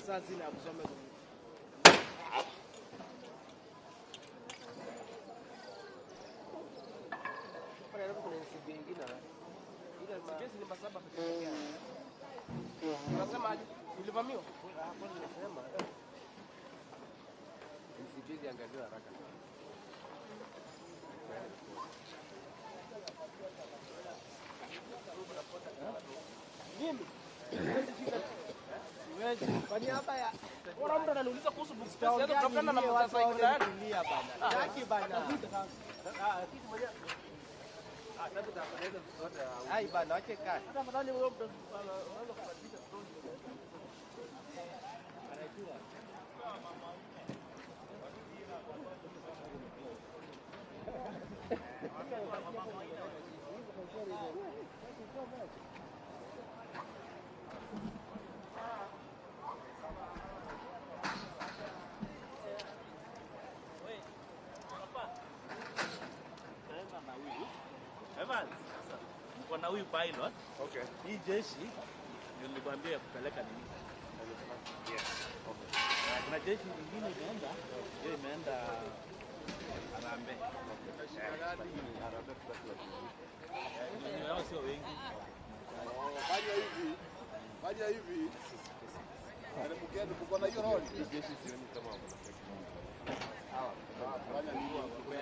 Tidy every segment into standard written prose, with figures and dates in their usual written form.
Sasa sina kusoma. Pale hapo kuna NCB nyingine. Ile NCB ni namba 7 pekee yake. Unasema aje? Ulivamiwa? Hapo nimesema. NCB ziangaliwe haraka. Mimi siwezi. Kwa niaba ya bora mtu ananiuliza kuhusu book space yako tutapenda na mtasa iko tayari. Tulia bana. Taki bana. Ah, kitu moja. Ah, sasa tutapeleka zote. Ai bana, ache kaa. Hata afadhali wewe mtu unaweza kubadilisha story. Anajua. Evans, mko na huyu pilot. Okay. Hii jeshi ndio nilikwambia ya kupeleka nini? Yes. Okay. Kuna jeshi nyingine imeenda, hiyo imeenda Harambee. Harambee tutaki watu. Wenye wao sio wengi. Fanya hivi. Fanya hivi. Karibu kuko na hiyo roli. Jeshi sioni kama wako. Hawa. Fanya nini? Kuna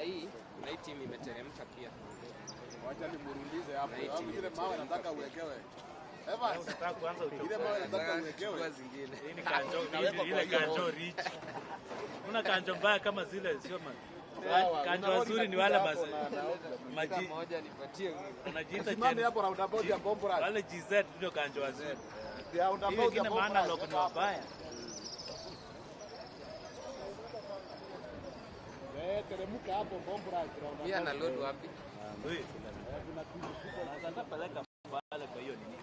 hii timu imeteremka pia. Wacha nimurulize hapo. Ile mawe nataka uwekewe. Evans, Unataka kuanza ile mawe nataka uwekewe. Zingine. Hii ni kanjo, ile kanjo rich. Una kanjo mbaya kama zile sio ma. Kanjo wazuri ni wale basi. Maji moja nipatie mimi. Unajiita Simame hapo roundabout ya Bombora. Wale GZ ndio kanjo wazuri. Roundabout ya Maana Bombora. loko ni wabaya. Eh, teremka hapo Bombora roundabout. Pia na load wapi? Wewe. Sasa peleka pale kwa hiyo nini?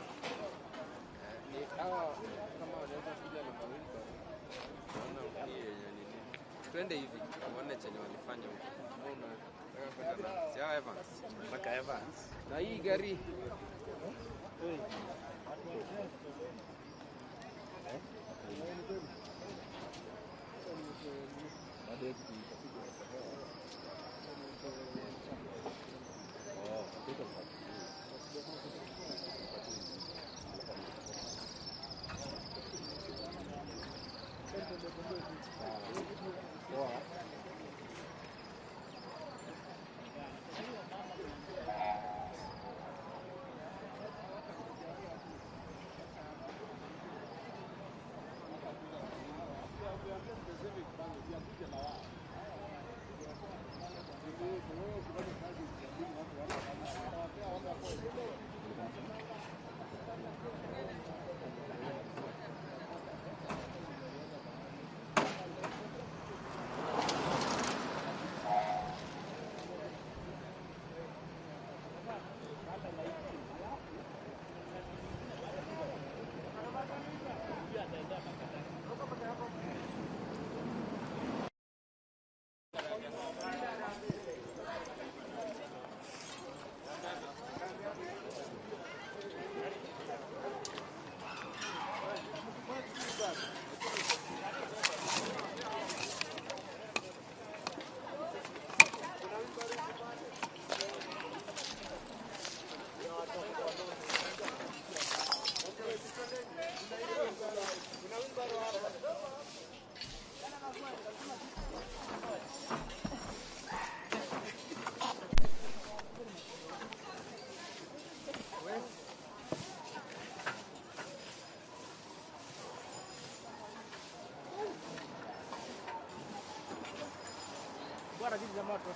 Ni hawa kama wanaweza kuja na mawili. Naona hii yenye nini. Twende hivi uone chenye walifanya huko. Mbona unataka kwenda na si hawa Evans? Mpaka Evans. Na hii gari Bwana jibu jamaa tu.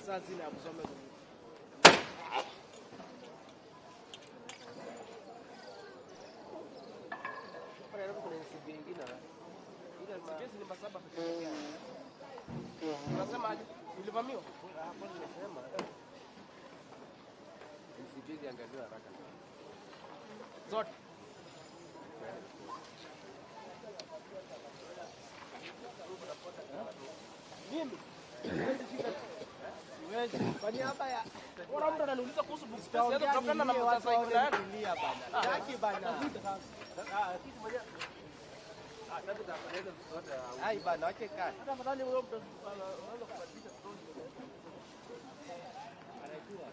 Masaa zina ya kusoma hizo vitu. Hapa Nairobi kuna NCB ingine. Ile NCBS ni namba 7 pekee yake. Unasema aje? Nilivamiwa? Hapo nimesema. NCB ziangaliwe haraka. Zote. Mimi siwezi. Kwa niaba ya bora mtu ananiuliza kuhusu book space, naweza kutafutana na msasa iko tayari. Taki bana. Kitu moja. Ai bana, wache kae. Hata afadhali wewe mtu unaweza kubadilisha story. Anajua.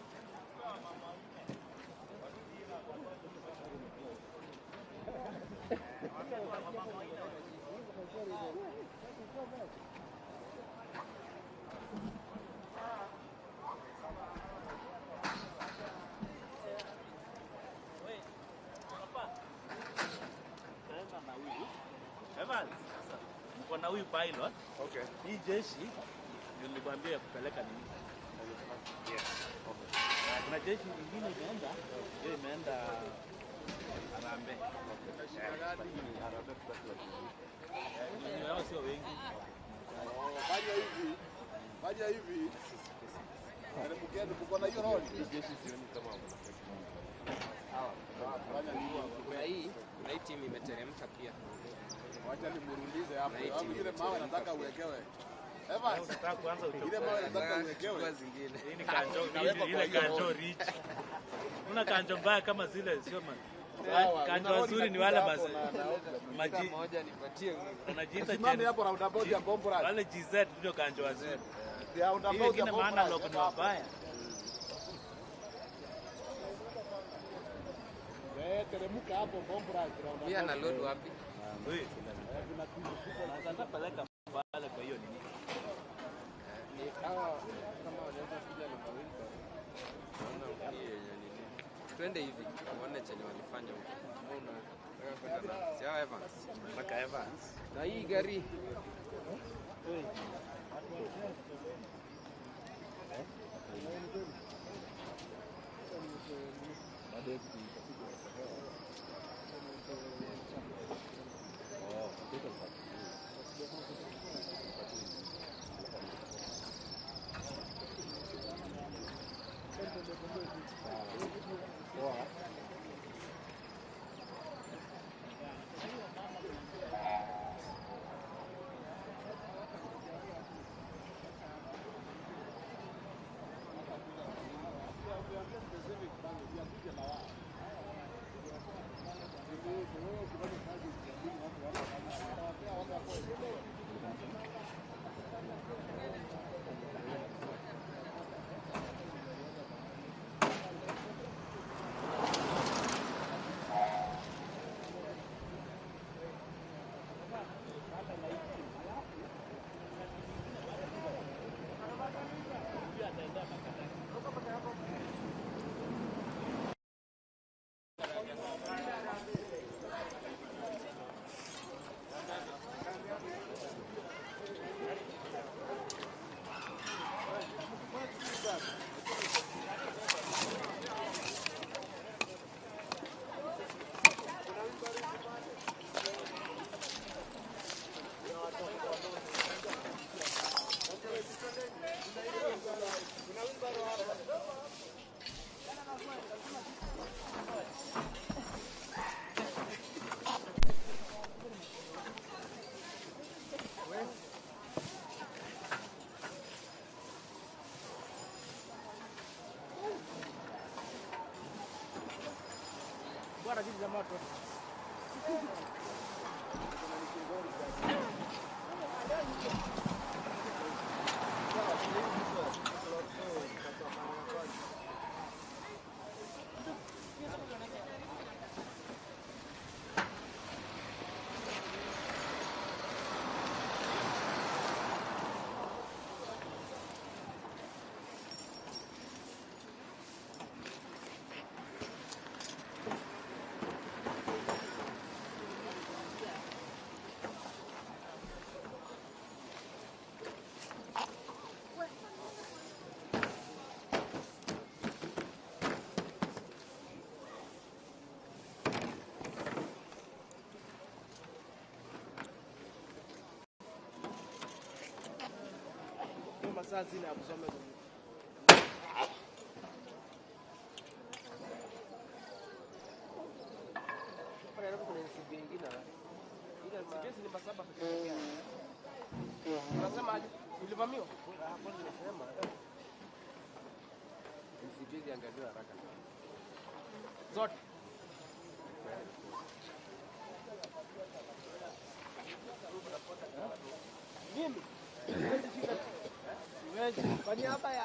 Evans, mko na huyu pilot. Okay. Hii jeshi ndio nilikwambia ya kupeleka nini? Yes. Okay. Kuna jeshi nyingine imeenda, hiyo imeenda Harambee. Lakini Harambee tutaki watu. Wenye wao sio wengi. Fanya hivi. Fanya hivi. Karibu kuko na hiyo roli. Jeshi sioni kama wana pesa. Fanya hivi. Kuna hii timu imeteremka pia. Wacha nimurulize hapo. Na hii timu Ile mawe nataka uwekewe. Evans, Unataka kuanza ile uchokozi. mawe nataka uwekewe. Chukua zingine. Hii ni kanjo, hii ile kanjo rich. Kuna kanjo mbaya kama zile sio ma. Kanjo wazuri ni wale basi. Maji Moja nipatie mimi. wanajiita Simame Gen- hapo roundabout ya Bomboras. wale GZ ndio kanjo wazuri. The Hii roundabout ya wengine maana Bomboras. log ni wabaya. Eh, teremka hapo Bomboras roundabout. Pia na load wapi? Huyu. Sasa peleka pale kwa hiyo nini? Ni hawa kama wanaweza kuja na mawilbar. Naona hii yenye nini. Twende hivi uone chenye walifanya huko. Mbona unataka kwenda na si hao Evans? Mpaka Evans. Na hii gari Bwana vitu za moto. Sasa zina absorb. Hapa Nairobi kuna NCB ingine. Ile NCB ni masaba pekee yake. Unasema aje? Ulivamiwa? Hapo nimesema. NCB ziangaliwe haraka. Zote. Mimi siwezi. Kwa niaba ya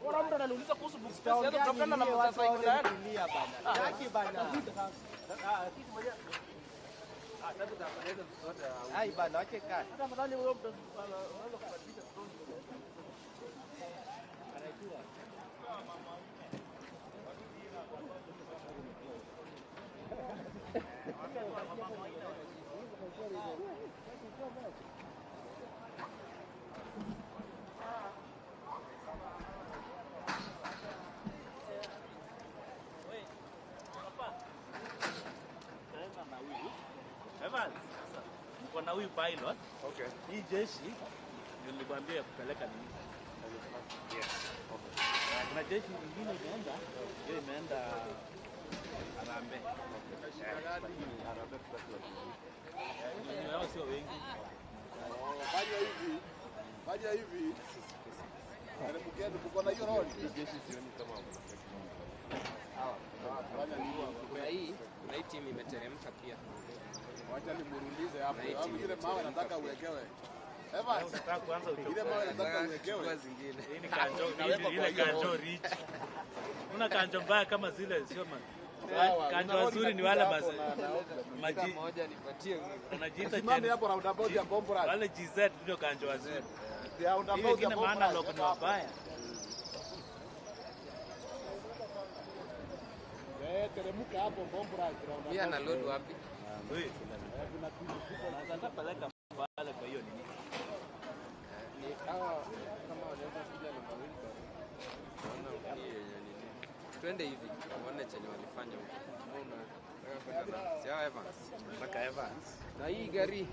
bora mtu ananiuliza kuhusu book space, yaani tutapenda na msasa iko ndani. Bana. Taki bana. Kitu moja. Sasa tutapeleka zote. Ai bana, wache kaa. Hata afadhali wewe mtu unaweza kubadilisha story. Anajua. Evans, mko na huyu pilot. Okay. Hii jeshi ndio nilikwambia ya kupeleka nini? Yes. Okay. Kuna jeshi nyingine imeenda, hiyo imeenda Harambee. Wenye wao sio wengi. Fanya hivi. Fanya hivi. Teremkeni mko na hiyo lori. Jeshi sioni kama kuna hii timu imeteremka pia. Wacha nimurulize hapo. Ile mawe nataka uwekewe. Evans, Unataka kuanza ile mawe nataka uwekewe. Zingine. Hii ni kanjo, ile kanjo rich. Una kanjo mbaya kama zile sio ma. Kanjo wazuri ni wale basi. Maji moja nipatie mimi. Unajiita Simame hapo roundabout ya Bombora. Wale GZ ndio kanjo wazuri. Roundabout ya Maana Bombora. loko ni wabaya. Teremka hapo Bombora. Pia na load wapi? Wewe. Unaweza peleka pale kwa hiyo nini? Ni hawa kama wanaweza kuja na mawili. Naona hii yenye nini. Twende hivi uone chenye walifanya huko. Unataka kwenda na si hawa Evans. Nataka Evans. Na hii gari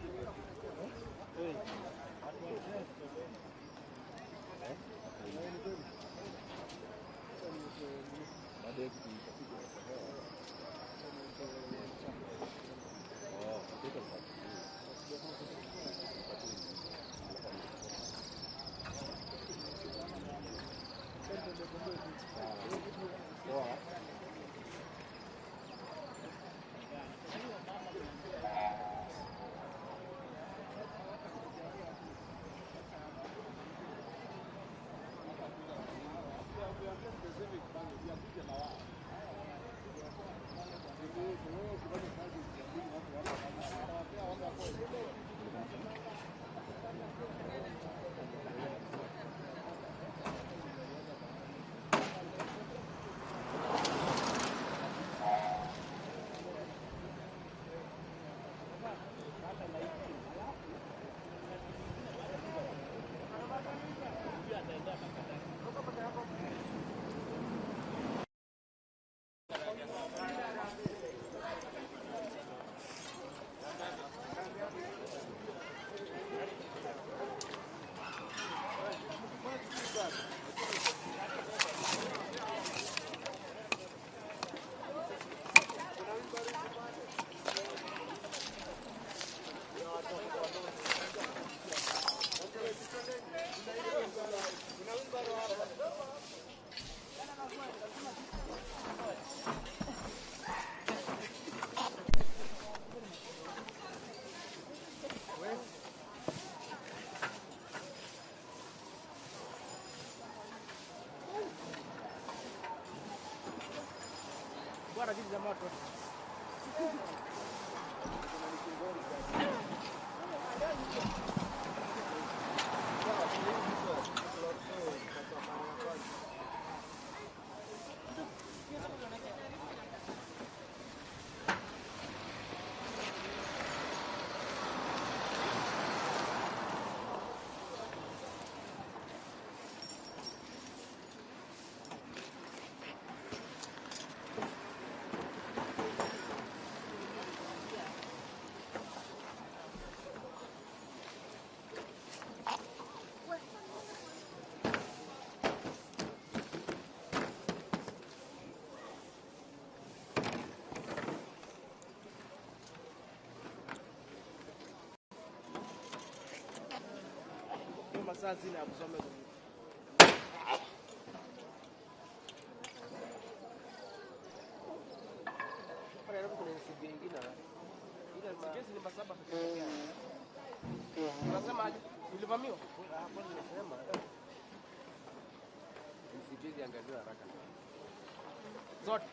Bwana vitu za moto. Sasa sina kusoma. Kuna NCB ingine. Ile Kesi ni masaba pekee yake. Unasema aje? Nilivamiwa. Hapo nimesema. NCB ziangaliwe haraka. Zote.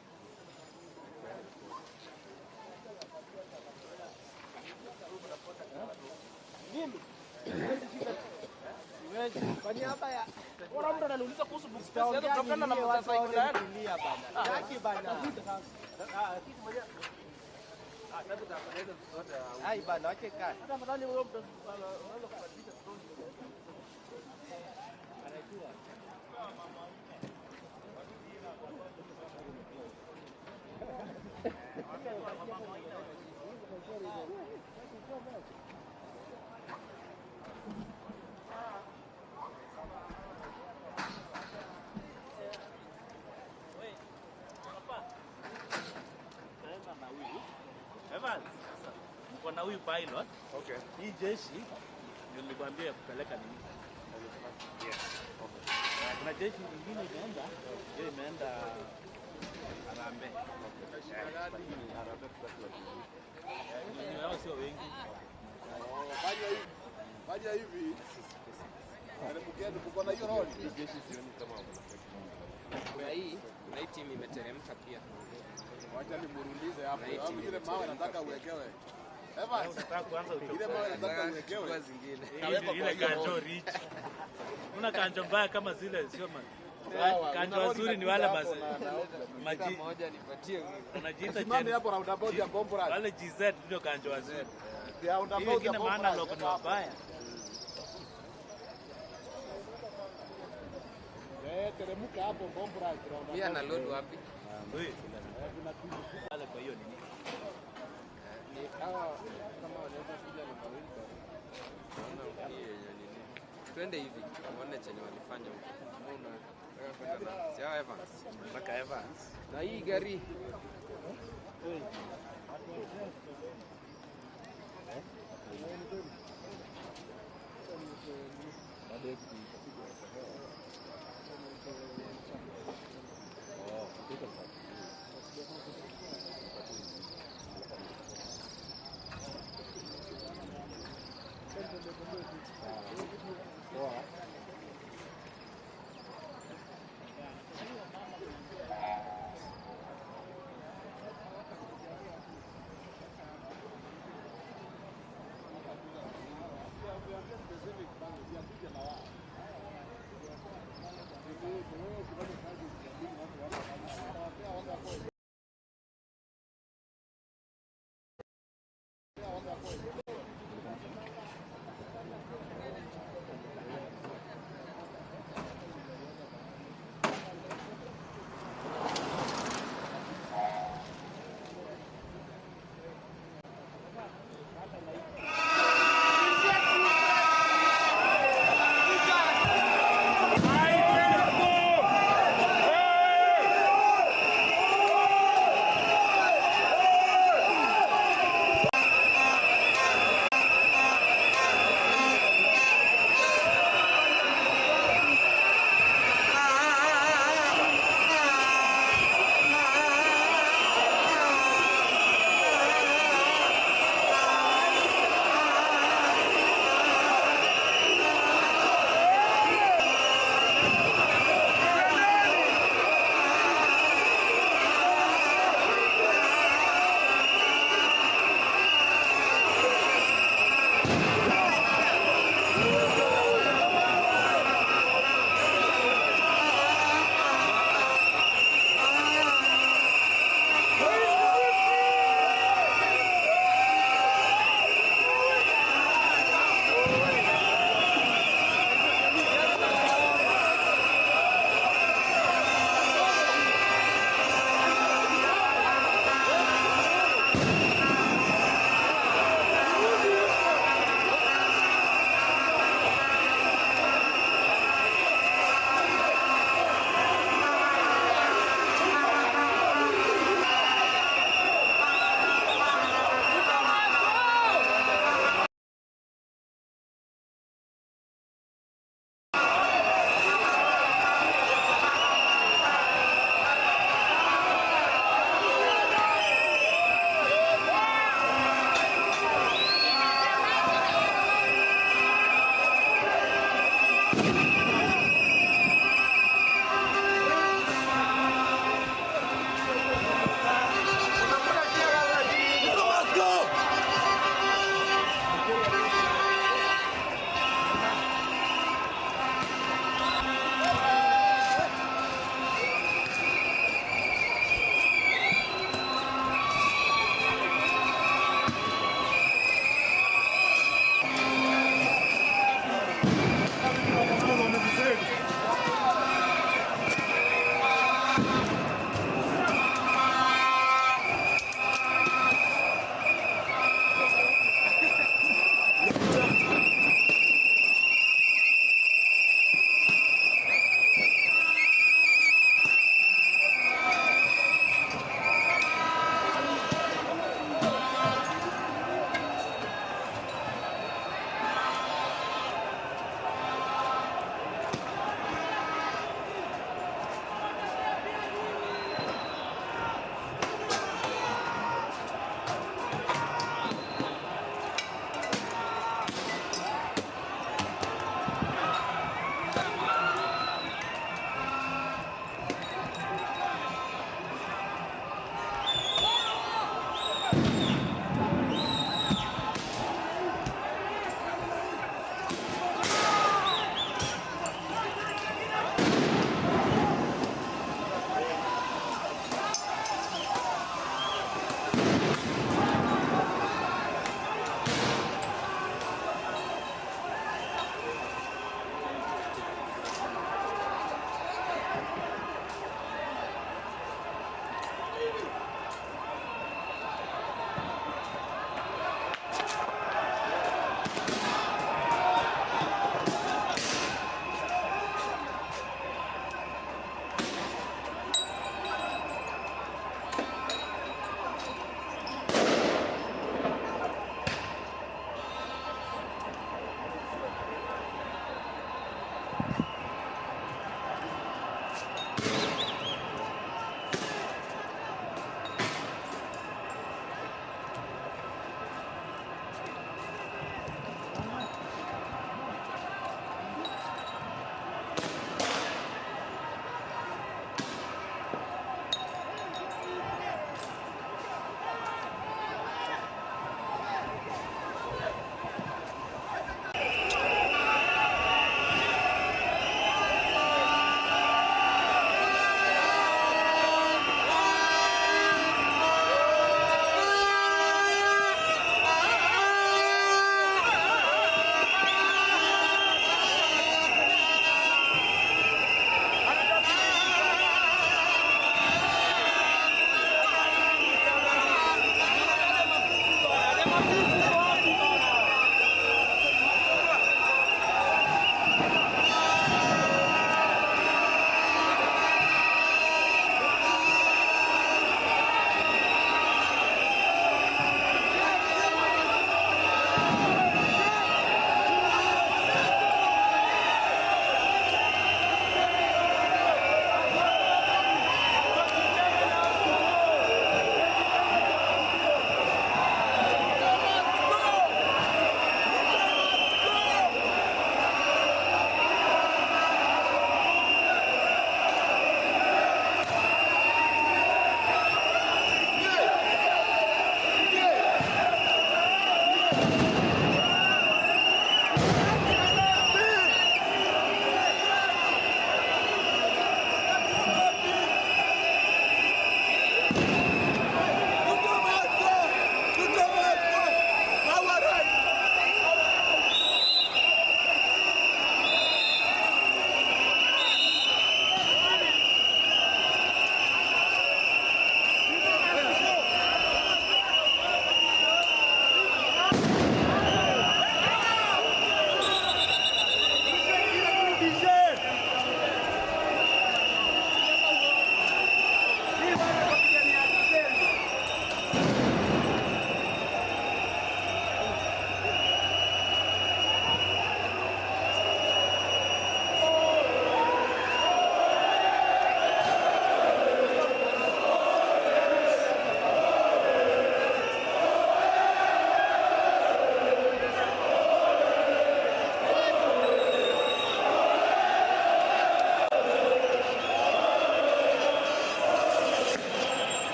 Mimi siwezi. Kwa niaba ya bora mtu ananiuliza kuhusu book space, naweza kutokana na msasa iko tayari. Taki bana. Ai bana, wache kae. Hata afadhali wewe mtu unaweza kubadilisha story. Anajua. Evans, mko na huyu pilot. Okay. Hii jeshi ndio nilikwambia ya kupeleka nini? Yes. Okay. Kuna jeshi nyingine imeenda, hiyo imeenda Harambee. Wenye wao sio wengi. Fanya hivi. Fanya hivi. Teremkeni kuko na hiyo lori. Kuna hii timu imeteremka pia. Wacha nimurulize hapo. Na hii timu Ile mawe nataka uwekewe. Evans, Unataka kuanza ile uchokozi. mawe nataka Nataka uwekewe. kuchukua zingine. Ile kanjo rich. Una kanjo mbaya kama zile sio ma. Sawa, Kanjo una wazuri lori ni wale inakuja basi. hapo na- Maji Moja nipatie mimi. wanajiita Simame Gen- hapo roundabout ya Bomboras. wale GZ ndio kanjo wazuri. The roundabout Hii ya wengine maana Bomboras. loko ni wabaya. Eh, teremka hapo Bomboras roundabout. Pia na load wapi? Huyu. Wale kwa hiyo nini? Ni hawa kama wanaweza kuja na mawili. Naona hii yenye nini. Twende hivi uone chenye walifanya huko. Kama unataka kwenda na si hawa Evans. Mpaka Evans. Na hii gari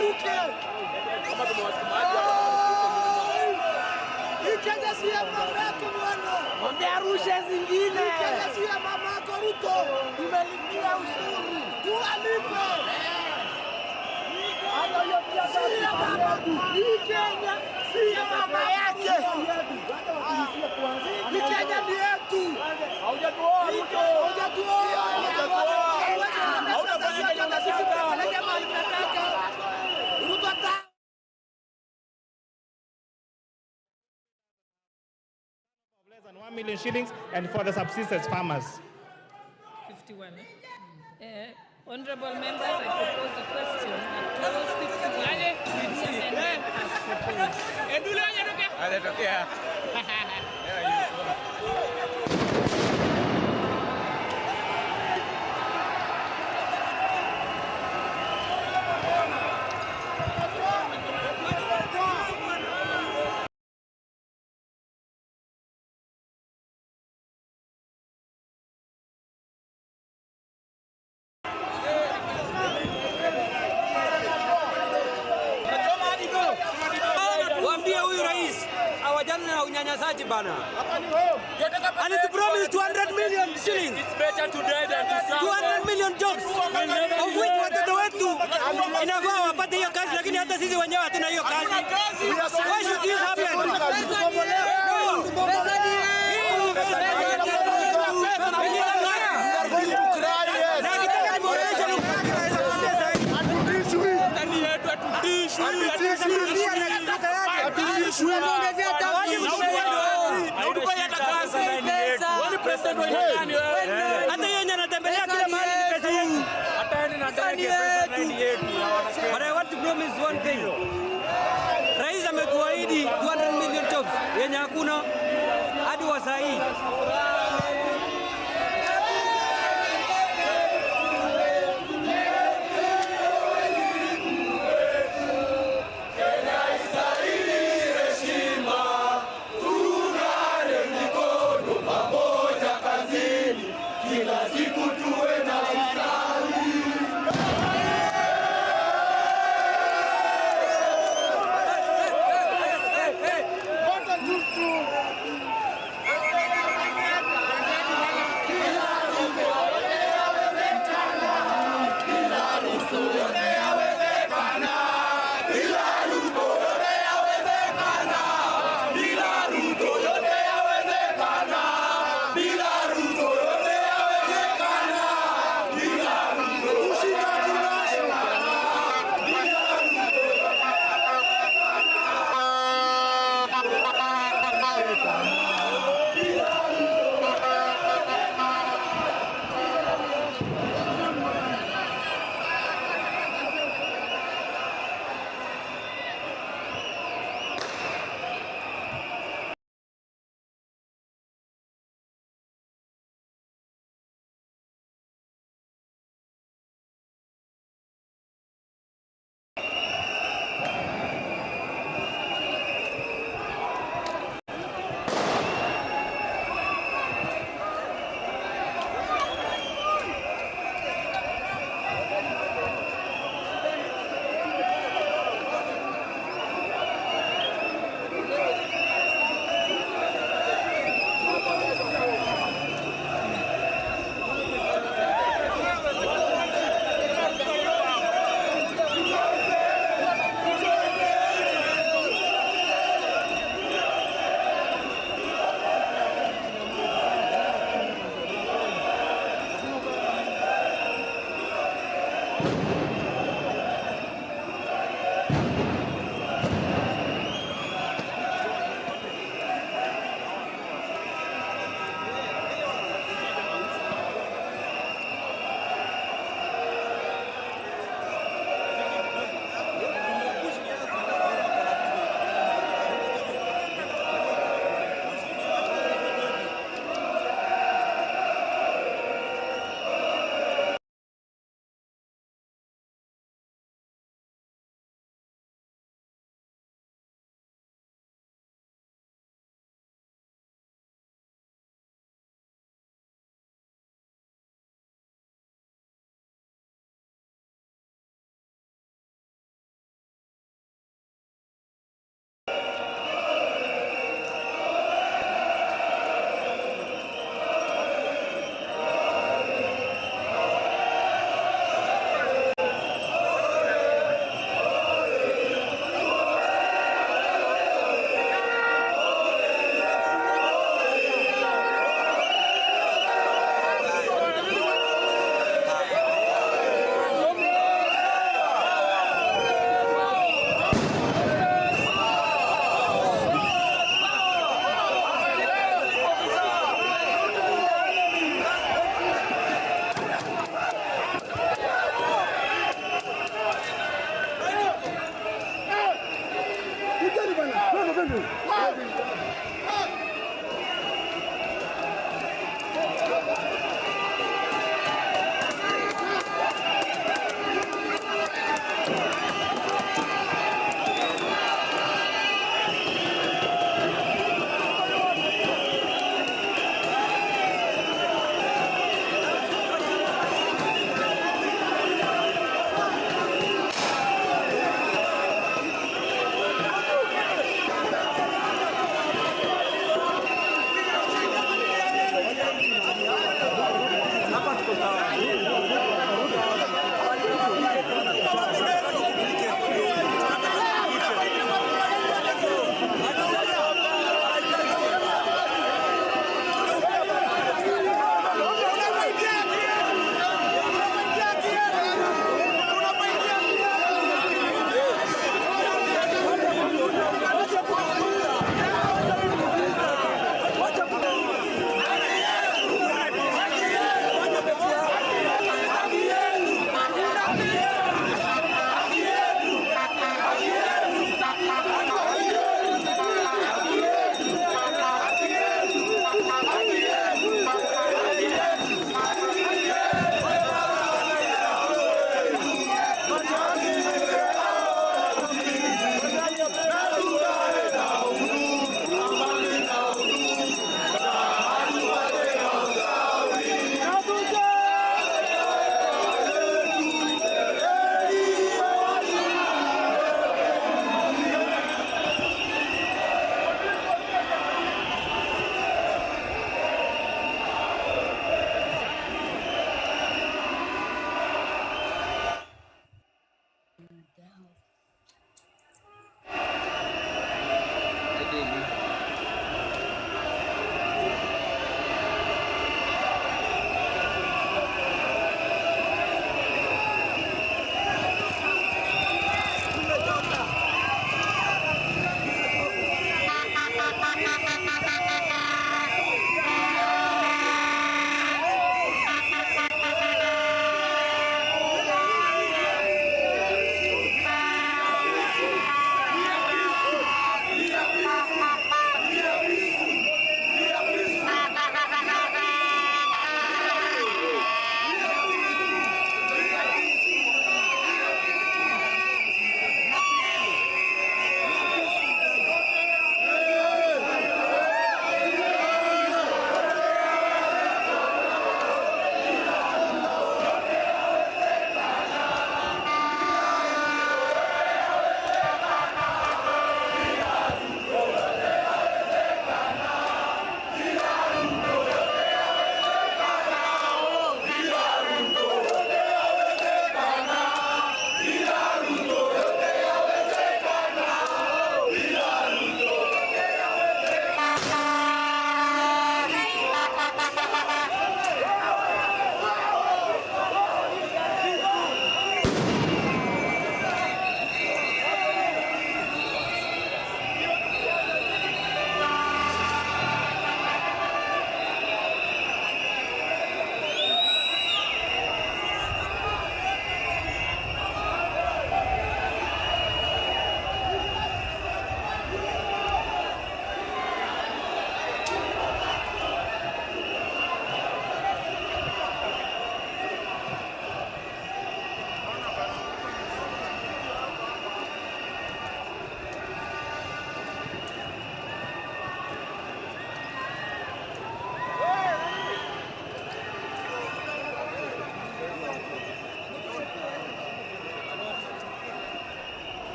Ashuke. Hii Kenya si ya mamako bwana. Mwambie arushe zingine. Hii Kenya si ya mamako Ruto. Tumelipia ushuru. Tualipe. Si ya mama. Hii Kenya si ya mama yake. Hii Kenya ni yetu. Haujatuoa Ruto. Hujatuoa. Haujatuoa. Hautafanya Kenya unataka. Peleke mahali mnataka. Ruto ata Less than 1 million shillings and for the subsistence farmers. 51. Honorable members, I propose a question that clause 51 be amended as proposed. Anatokea. Waambie huyu rais awajane na unyanyasaji bana. Alitupromise 200 million shillings. It's better to die than to suffer. 200 million jobs of which watoto wetu inafaa wapate hiyo kazi, lakini hata sisi wenyewe hatuna hiyo kazi. Why should this happen? No. Na akitaka nimuonyeshe lugha yake naweza kuambia zaidi. Hata hiyo yenye anatembelea kila mahali ni pesa yetu. But I want to promise one thing. Rais ametuahidi 200 million jobs yenye hakuna hadi wa saa hii.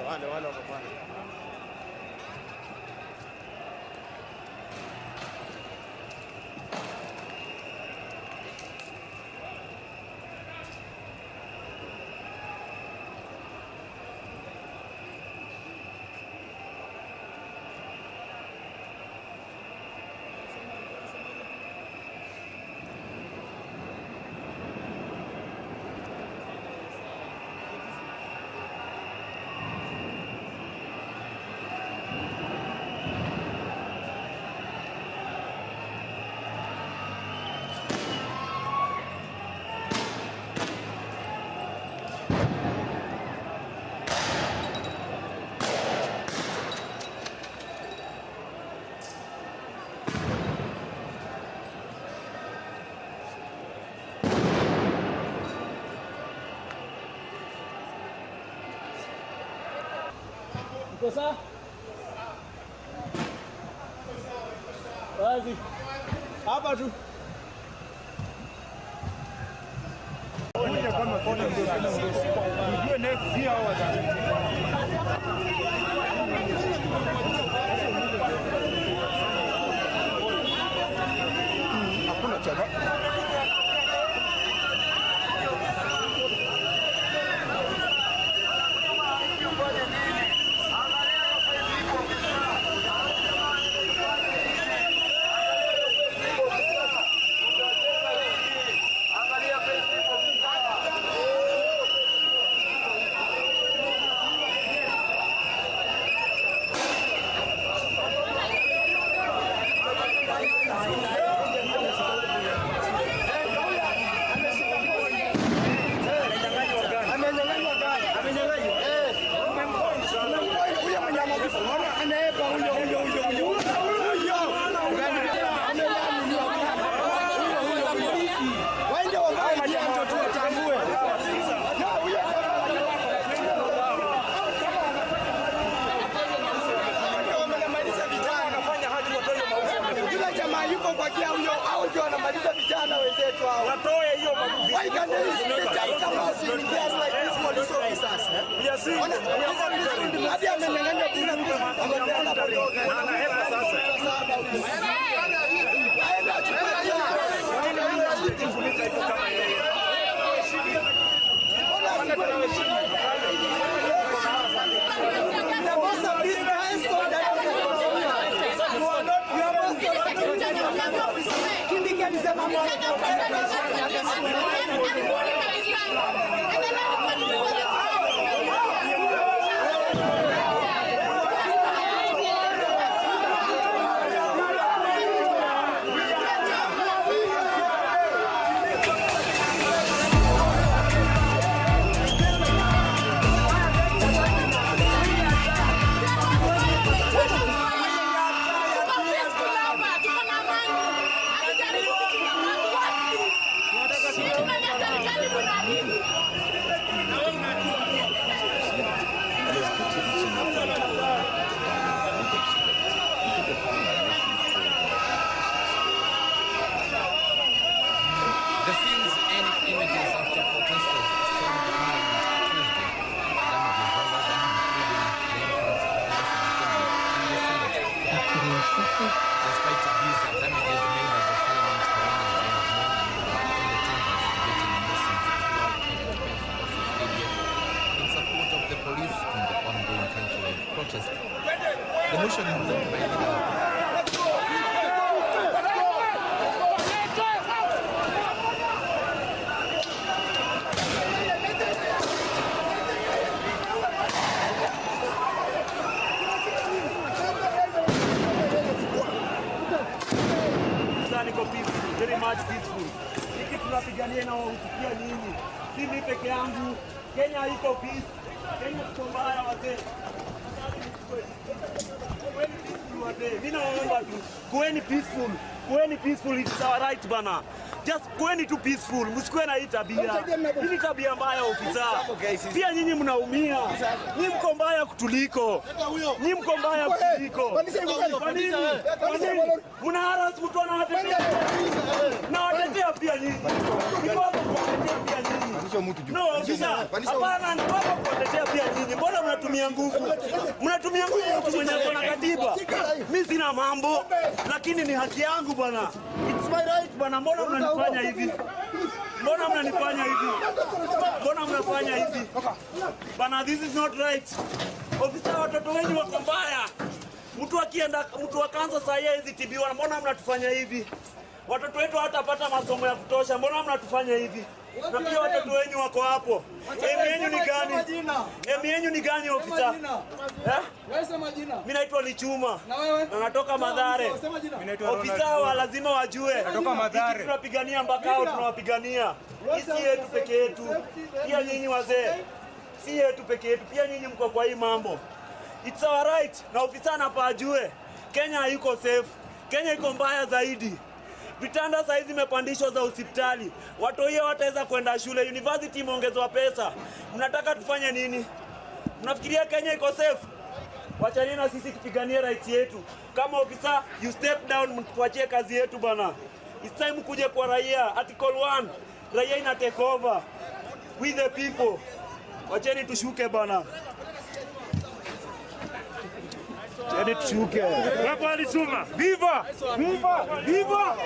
Wale wako pale. Uko sawa? Wazi. Hapa tu. Hakuna chama. Why can't they just come out in cars like these police officers? Hadi amenyang'anywa bunduki, amepeana bunduki. Aende achukue The most of these guys so that you are not, you are most of Kindiki alisema The scenes and images after protesters stormed Parliament Tuesday. Damages were done, including the entrance of the National Assembly and the Senate. Despite these damages, members of Parliament Wednesday morning were in the chambers debating a motion to call Kenya Defence Forces KDF in support of the police in the ongoing countrywide protest. The motion moved by leader Niko peaceful, very much peaceful. Hiki tunapigania na wahusikia nyinyi, si mimi peke yangu. Kenya iko peace, Kenya tuko mbaya wazee. Kuweni peaceful wazee, mimi naomba tu, kuweni peaceful, kuweni peaceful, it's our right bana. Just kweni tu peaceful, msikuwe na hii tabia. Hii ni tabia mbaya ofisa. Pia nyinyi mnaumia. Nyinyi mko mbaya kutuliko. Nyinyi mko mbaya kutuliko. Kwa nini? Kwa nini? Mna harass mtu anawatetea. Na watetea pia nyinyi. Niko hapo kuwatetea pia nyinyi. No, ofisa. Hapana, niko hapo kuwatetea pia nyinyi. Mbona mnatumia nguvu? Mnatumia nguvu mtu mwenye ako na katiba. Mimi sina mambo, lakini ni haki yangu bwana. It's my right bwana. Mbona mnanifanya hivi? Mbona mnanifanya hivi? Mbona mnafanya hivi? Bana, this is not right. Ofisa, watoto wenyu wako mbaya. Mtu akienda, mtu wa kansa saa hii hawezi tibiwa. Mbona mnatufanya hivi? Watoto wetu hawatapata masomo ya kutosha. Mbona mnatufanya hivi? Na pia watoto wenyu wako hapo. Emi yenyu ni gani? Emi yenyu ni gani ofisa? Eh? Mimi naitwa Lichuma. Na natoka Mathare. Ofisa wa lazima wajue. Natoka Mathare. Tunapigania mpaka hao tunawapigania. Hii si yetu peke yetu. Pia nyinyi wazee. Si yetu peke yetu. Pia nyinyi mko kwa hii mambo. It's our right. Na ofisa anafaa ajue. Kenya haiko safe. Kenya iko mbaya zaidi. Vitanda saa hizi zimepandishwa za hospitali. Watu hiyo wataweza kwenda shule. University imeongezwa pesa. Mnataka tufanye nini? Mnafikiria Kenya iko safe? Wachani na sisi tupiganie rights yetu. Kama ofisa, you step down, mtuachie kazi yetu bana. It's time kuje kwa raia. Article 1, raia ina take over. We the people. Wacheni tushuke bana. Wacheni tushuke. Hapo alisuma. Viva! Viva! Viva!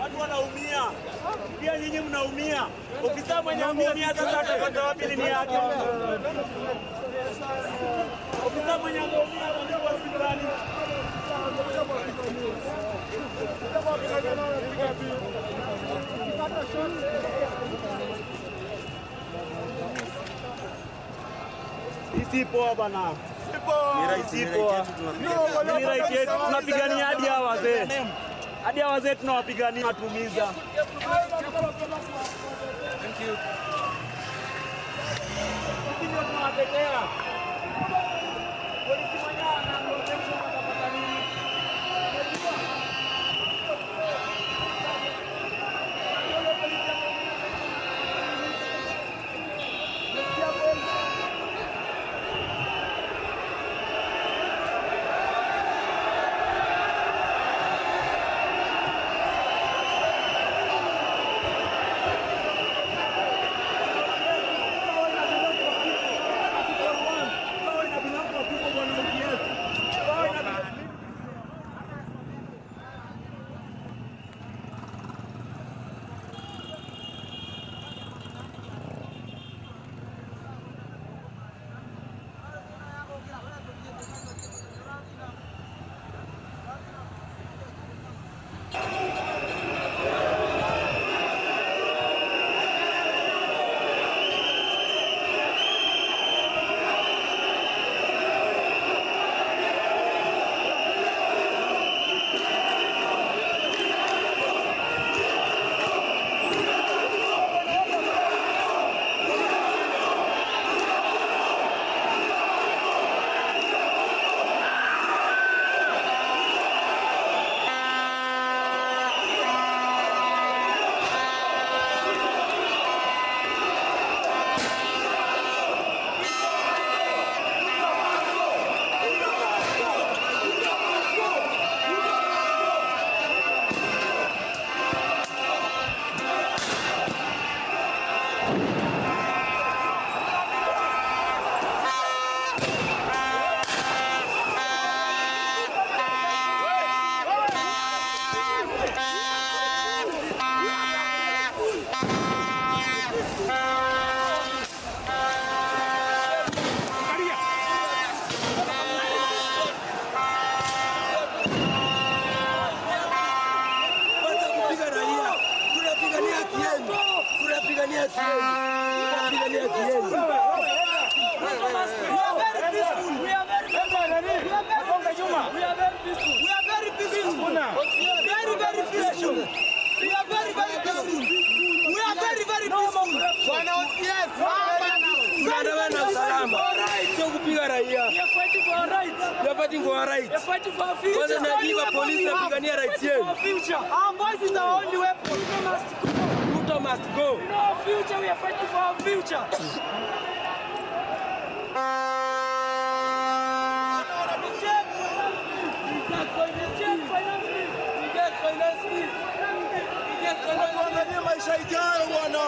Watu wanaumia. Pia nyinyi mnaumia. Ofisa mwenye ameumia sasa atapata wapi nini yake? Ofisa mwenye ameumia atakuwa hospitali. Hii si poa bana. Si poa. Ni right yetu. Tunapigania hadi hawa wazee. Hadi hawa wazee tunawapigania watumiza. Thank you. Sisi ndio tunawatetea. Polisi mwenyewe anaambiwa watapata nini? We are very, very peaceful. Tunaandamana na usalama. Tunapinga raia. We are fighting for our rights. We are fighting for our rights. We are fighting for our future. Kwanza najiba polisi napigania rights Fighting for yenu. our future. Our voice is our only weapon. Ruto must go. Ruto must go. We know our future. We are fighting for our future. Tuangalie maisha ijayo bwana.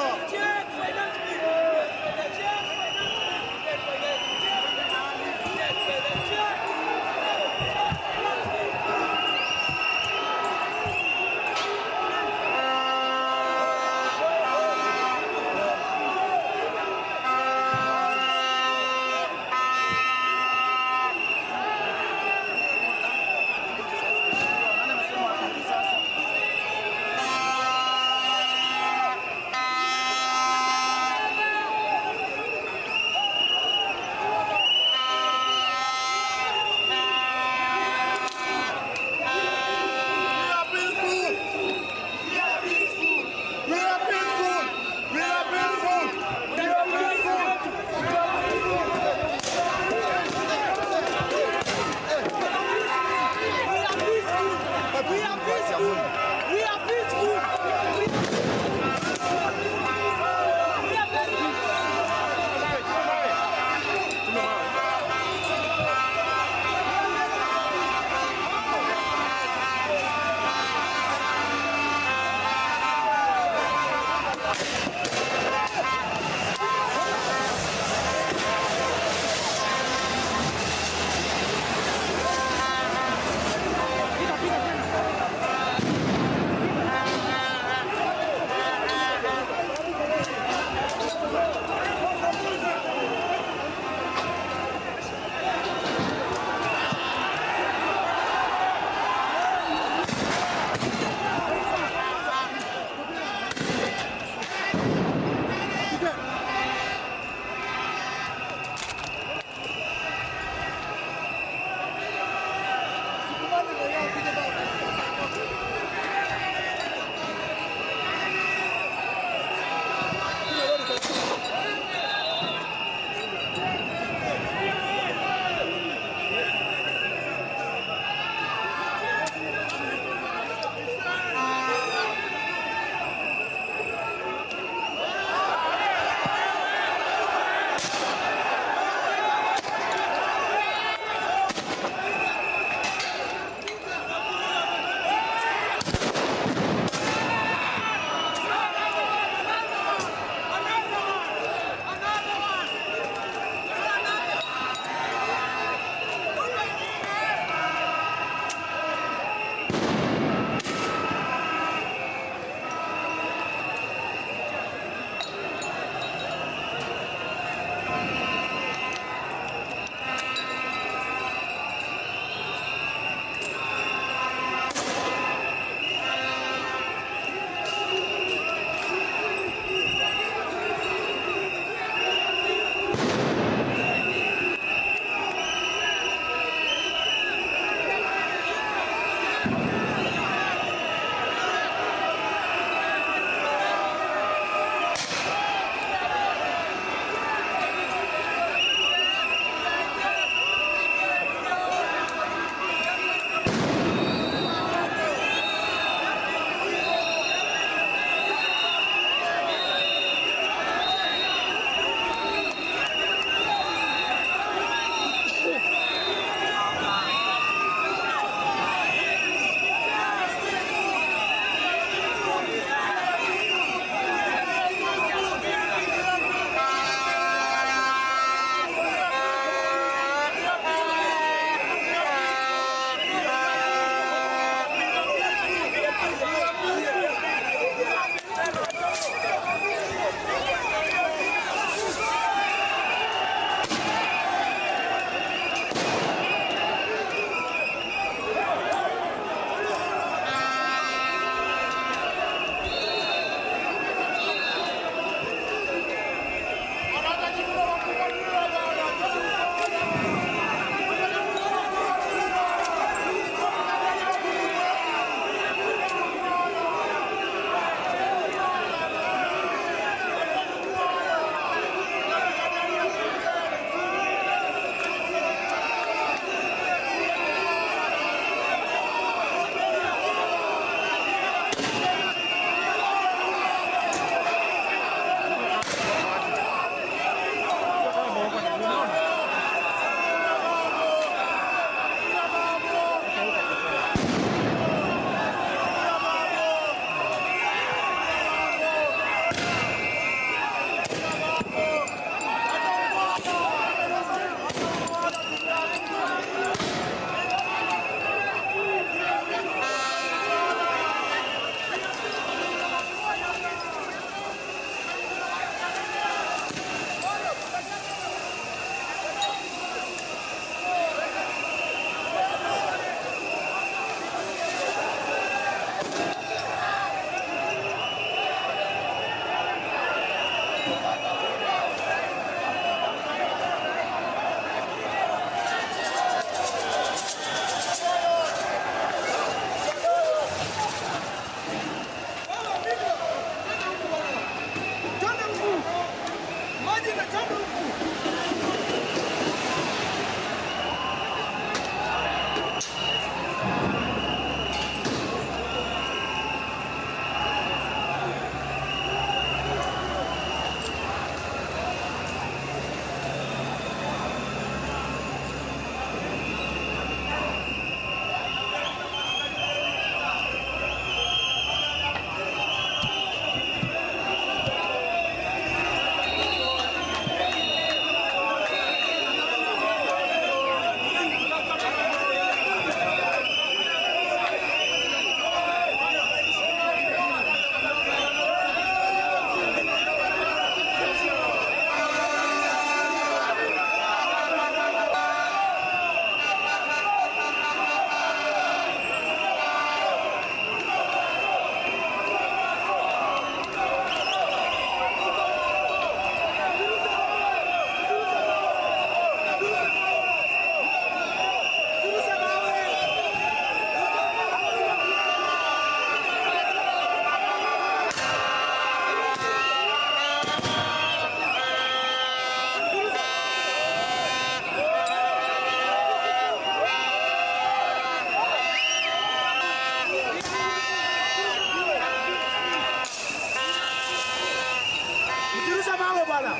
Wewe bwana.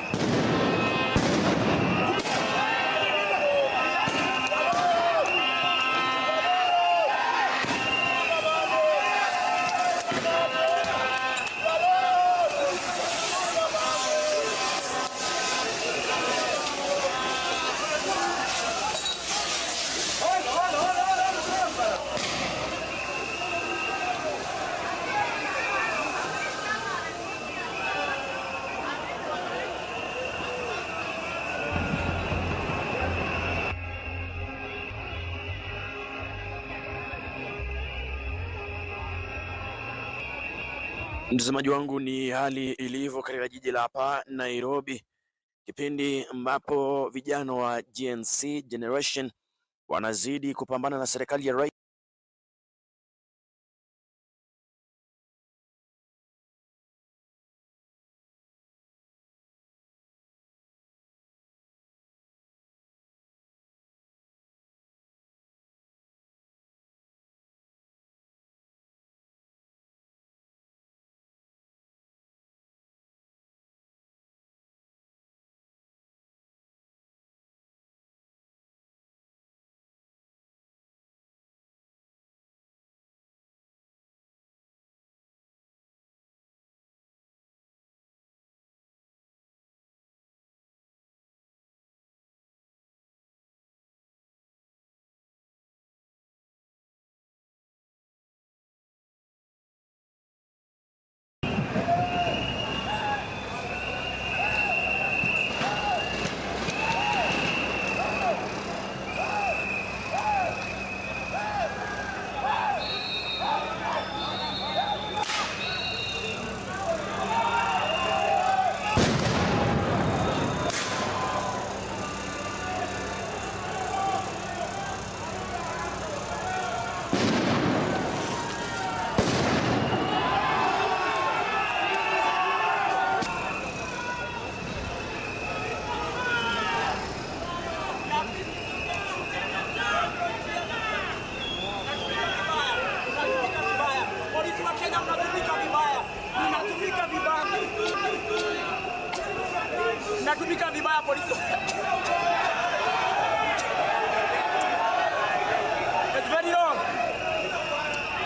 Mtazamaji wangu, ni hali ilivyo katika jiji la hapa Nairobi, kipindi ambapo vijana wa Gen Z generation wanazidi kupambana na serikali ya Rais Polisi wa Kenya mnatumika vibaya. Mnatumika vibaya. Mnatumika vibaya polisi. It's very wrong.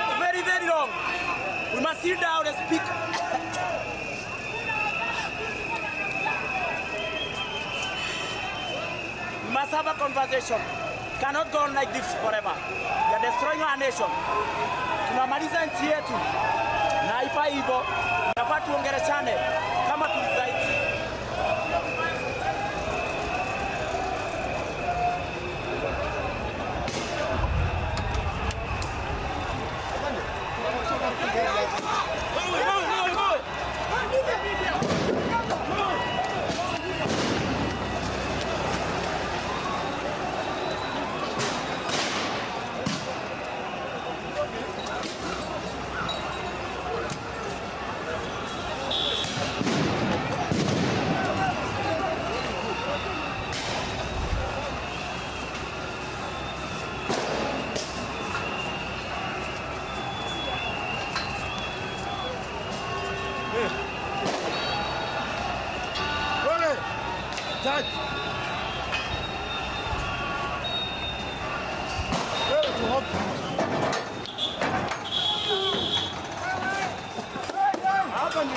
It's very, very wrong. We must sit down and speak. We must have a conversation. Cannot go on like this forever. We are destroying our nation. Tunamaliza nchi yetu na haifai hivyo. Inafaa tuongeleshane kama tulizaidi. Wewe. Touch. Wewe tu hop. Hapa ni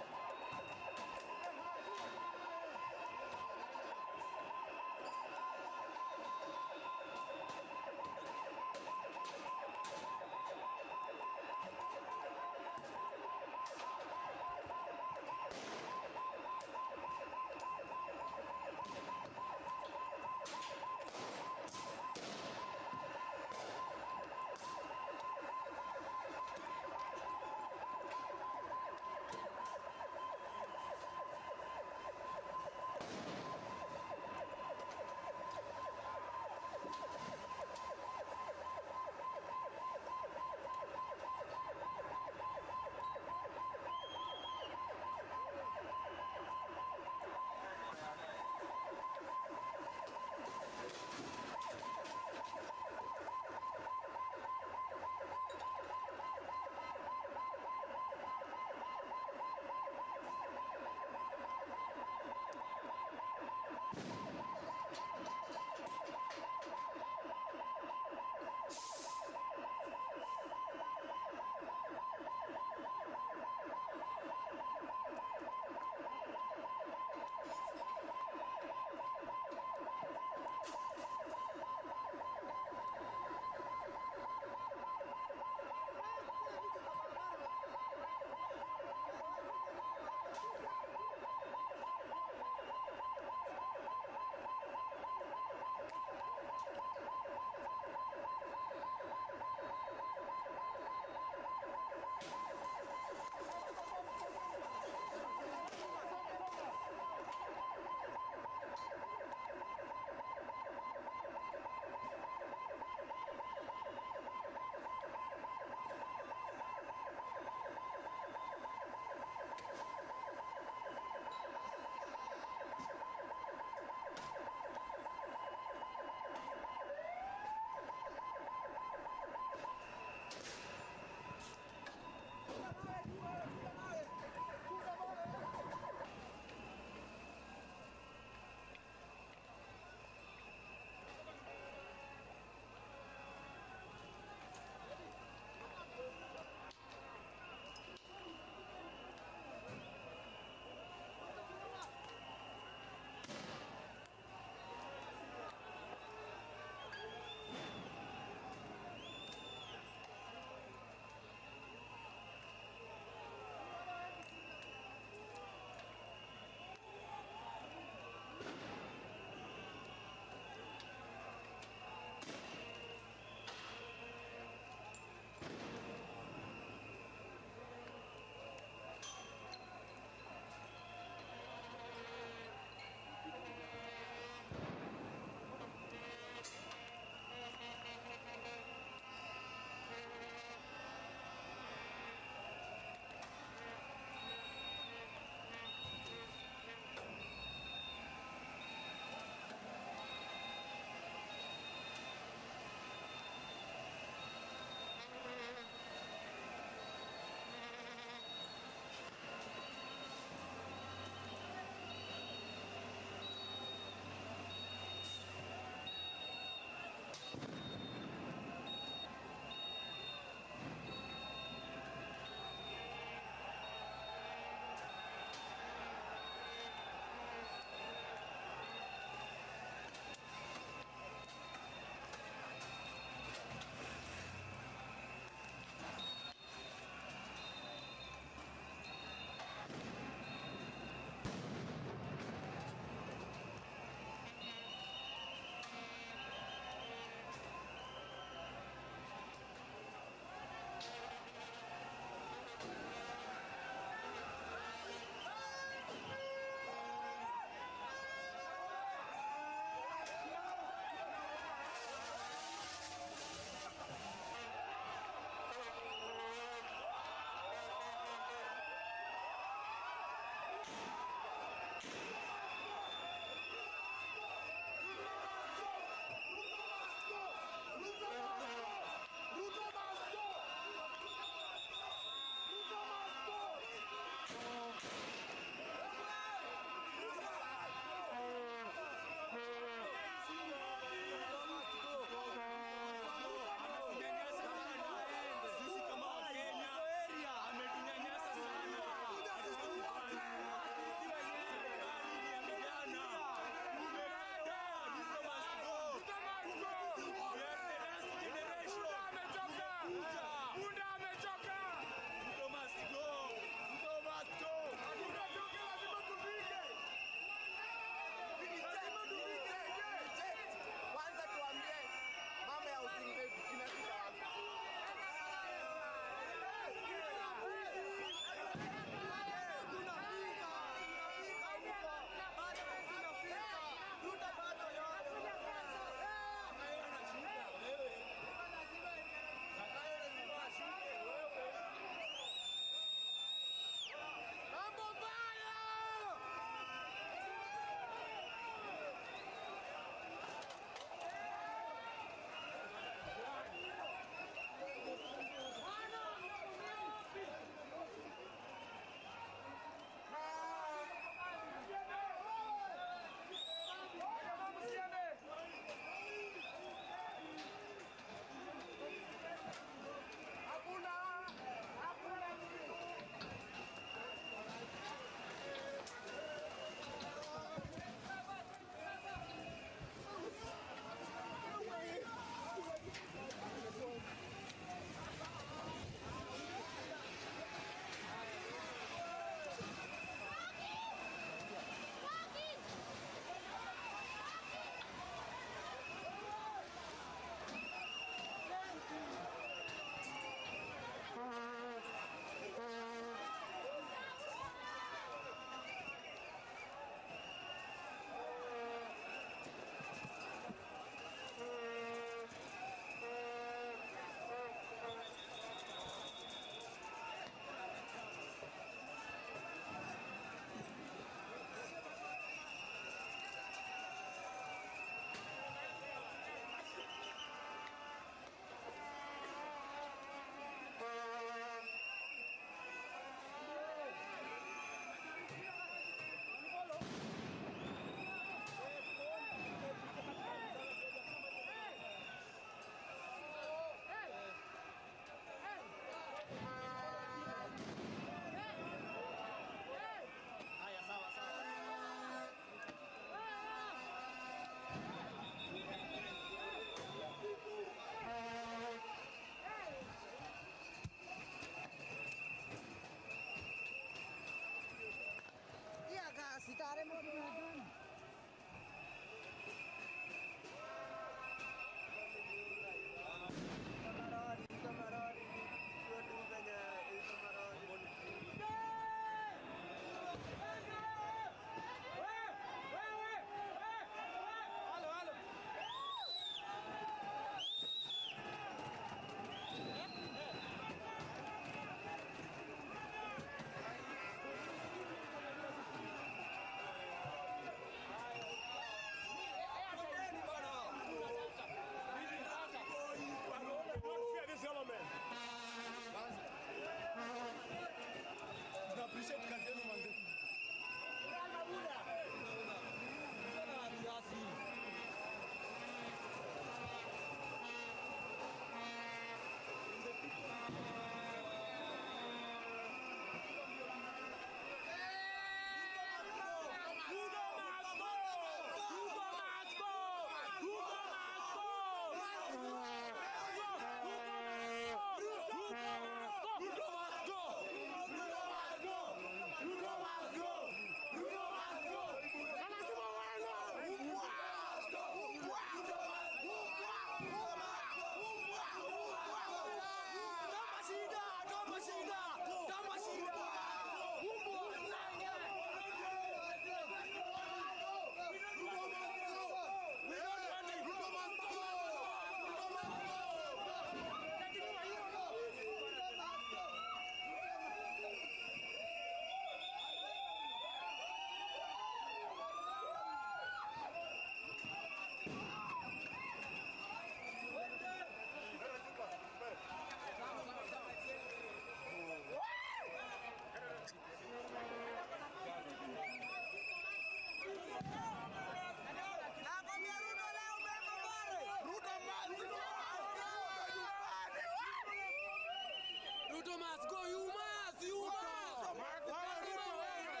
Ruto must go. You must. You must. Lazima uende.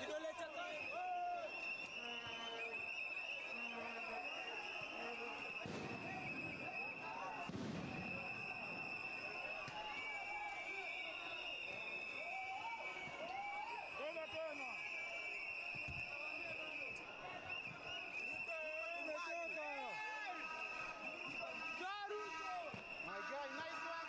Kidole cha My guy, nice one.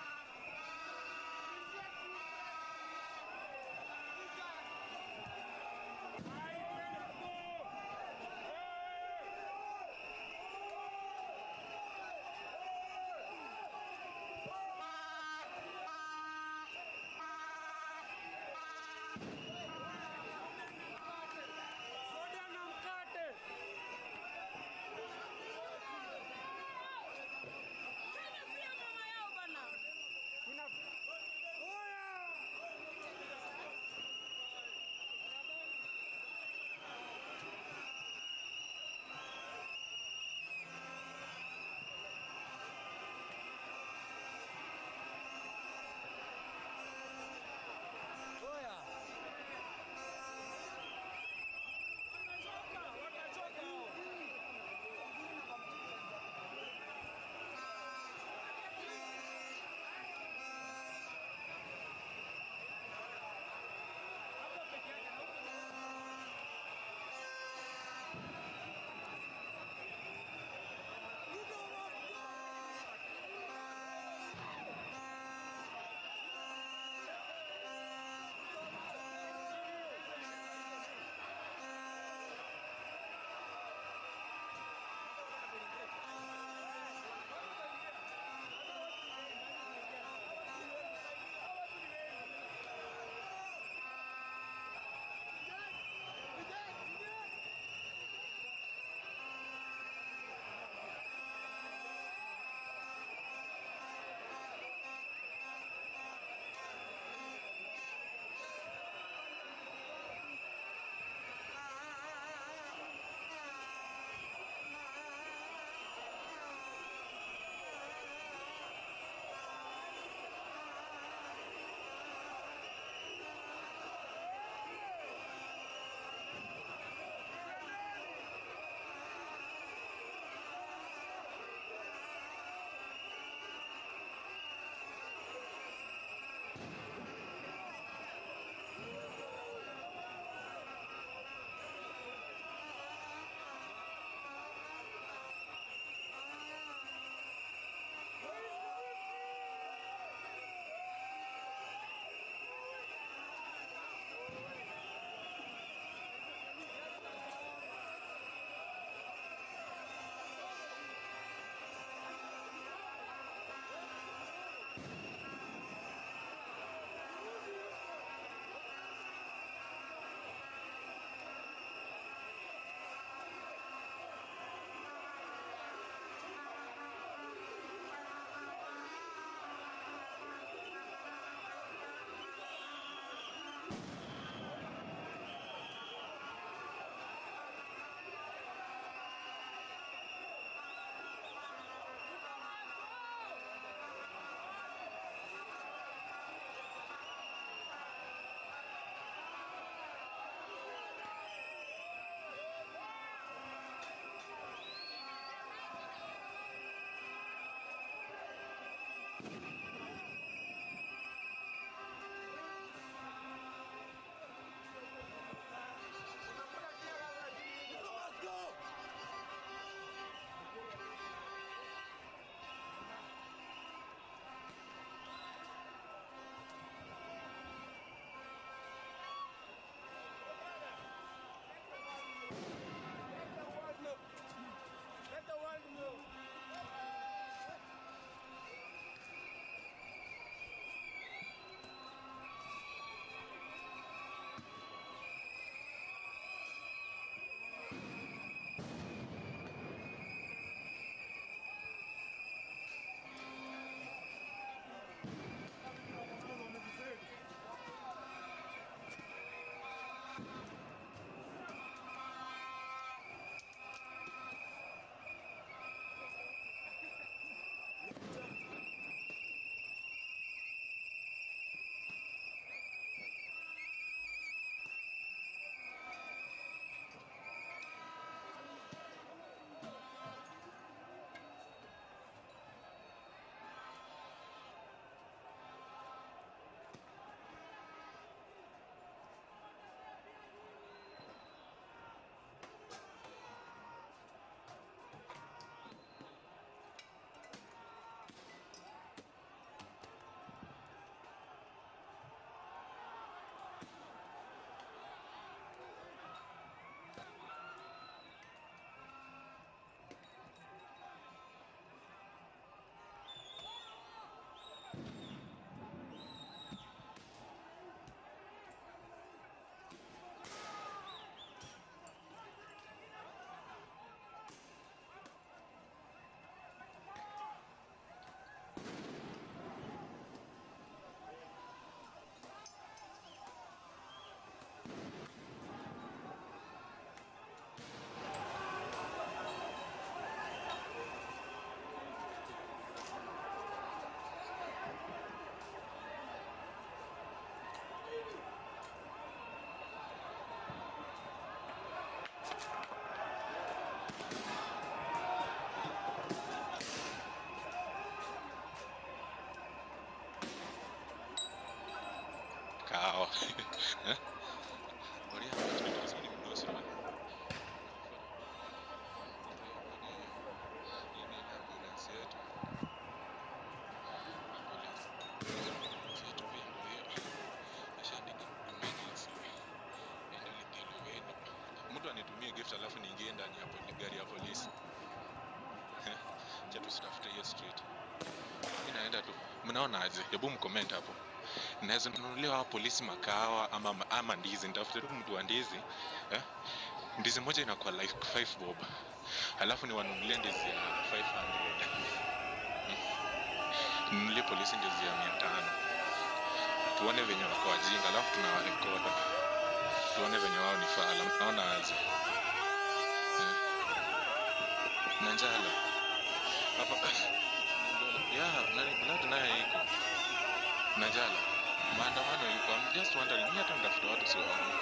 Eh? Oria ni mdosi bana. Hii ni ambulance yetu. Ambulance yetu pia ndio hiyo. Ashaandika emergency. Enda Lidhiluweni. Mtu anitumie gift alafu niingie ndani ya gari ya polisi. Acha tusitafute hiyo street. Mimi naenda tu. Mnaona aje? Hebu mcomment hapo. Naweza nunulia hawa polisi makahawa ama ndizi. Nitafute tu mtu wa ndizi. Eh? Ndizi moja inakuwa like 5 bob. Alafu niwanunulie ndizi ya 500. Nunulie polisi ndizi ya 500. Tuone venye wako wajinga, alafu tunawarekoda. Tuone venye wao ni fala. Mnaona aje? Eh. Na njala. Hapa ya nani blood naye iko. Na njala. Maandamano iko. I'm just wondering, mimi hata nitafuta watu siwaoni.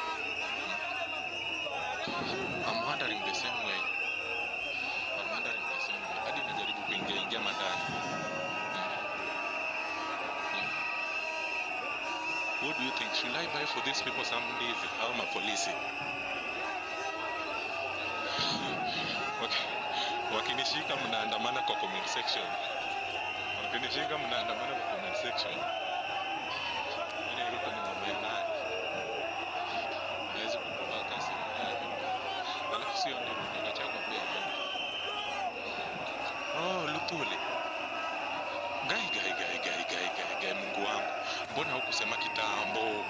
I'm wondering the same way. I'm wondering the same way. Hadi najaribu kuingia ingia mandani. What do you think? Should I buy for these people some ndizi au mapolisi? Okay. Wakinishika mnaandamana kwa comment section. Wakinishika mnaandamana kwa comment section. Yaani Ruto ni mama ya nani? Hawezi kutoka kasi yake. Alafu sio ndio Ruto Gachagua pia aende. Oh, Luthuli. Gai gai gai gai gai gai gai, Mungu wangu. Mbona hukusema kitambo?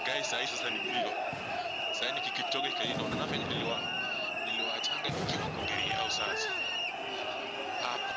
Gai sahi sasa ni mbio. Sahi ni Kipchoge ikaenda, unaona venye niliwaachanga nikiwa kongeri yao sasa. Hapo.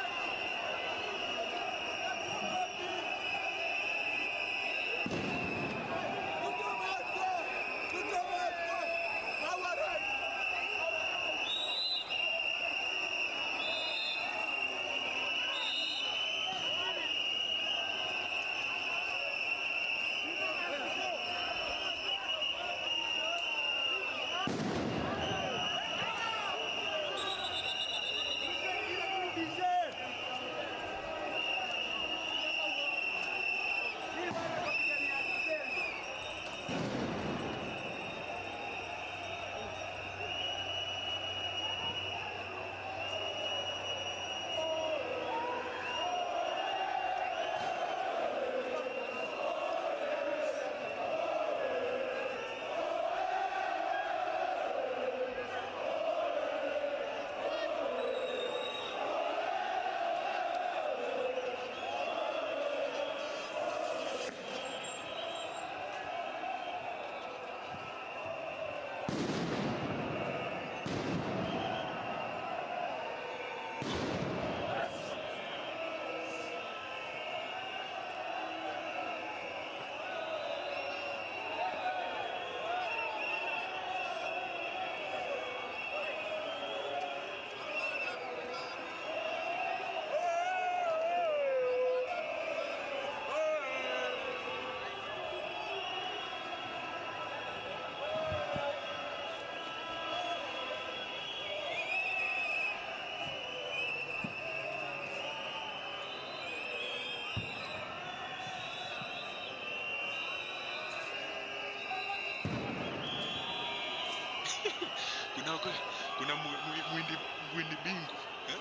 Kuna mwindi bingu. Eh?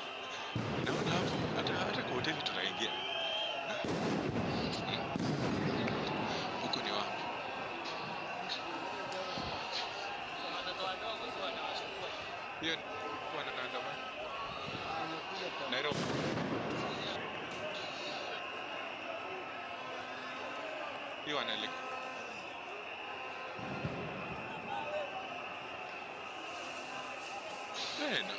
Naona hapo hata kwa hoteli tunaingia. Huko ni wapi? Hiyo wanaandamana. Nairobi. Hiyo wanaelekea. Tena.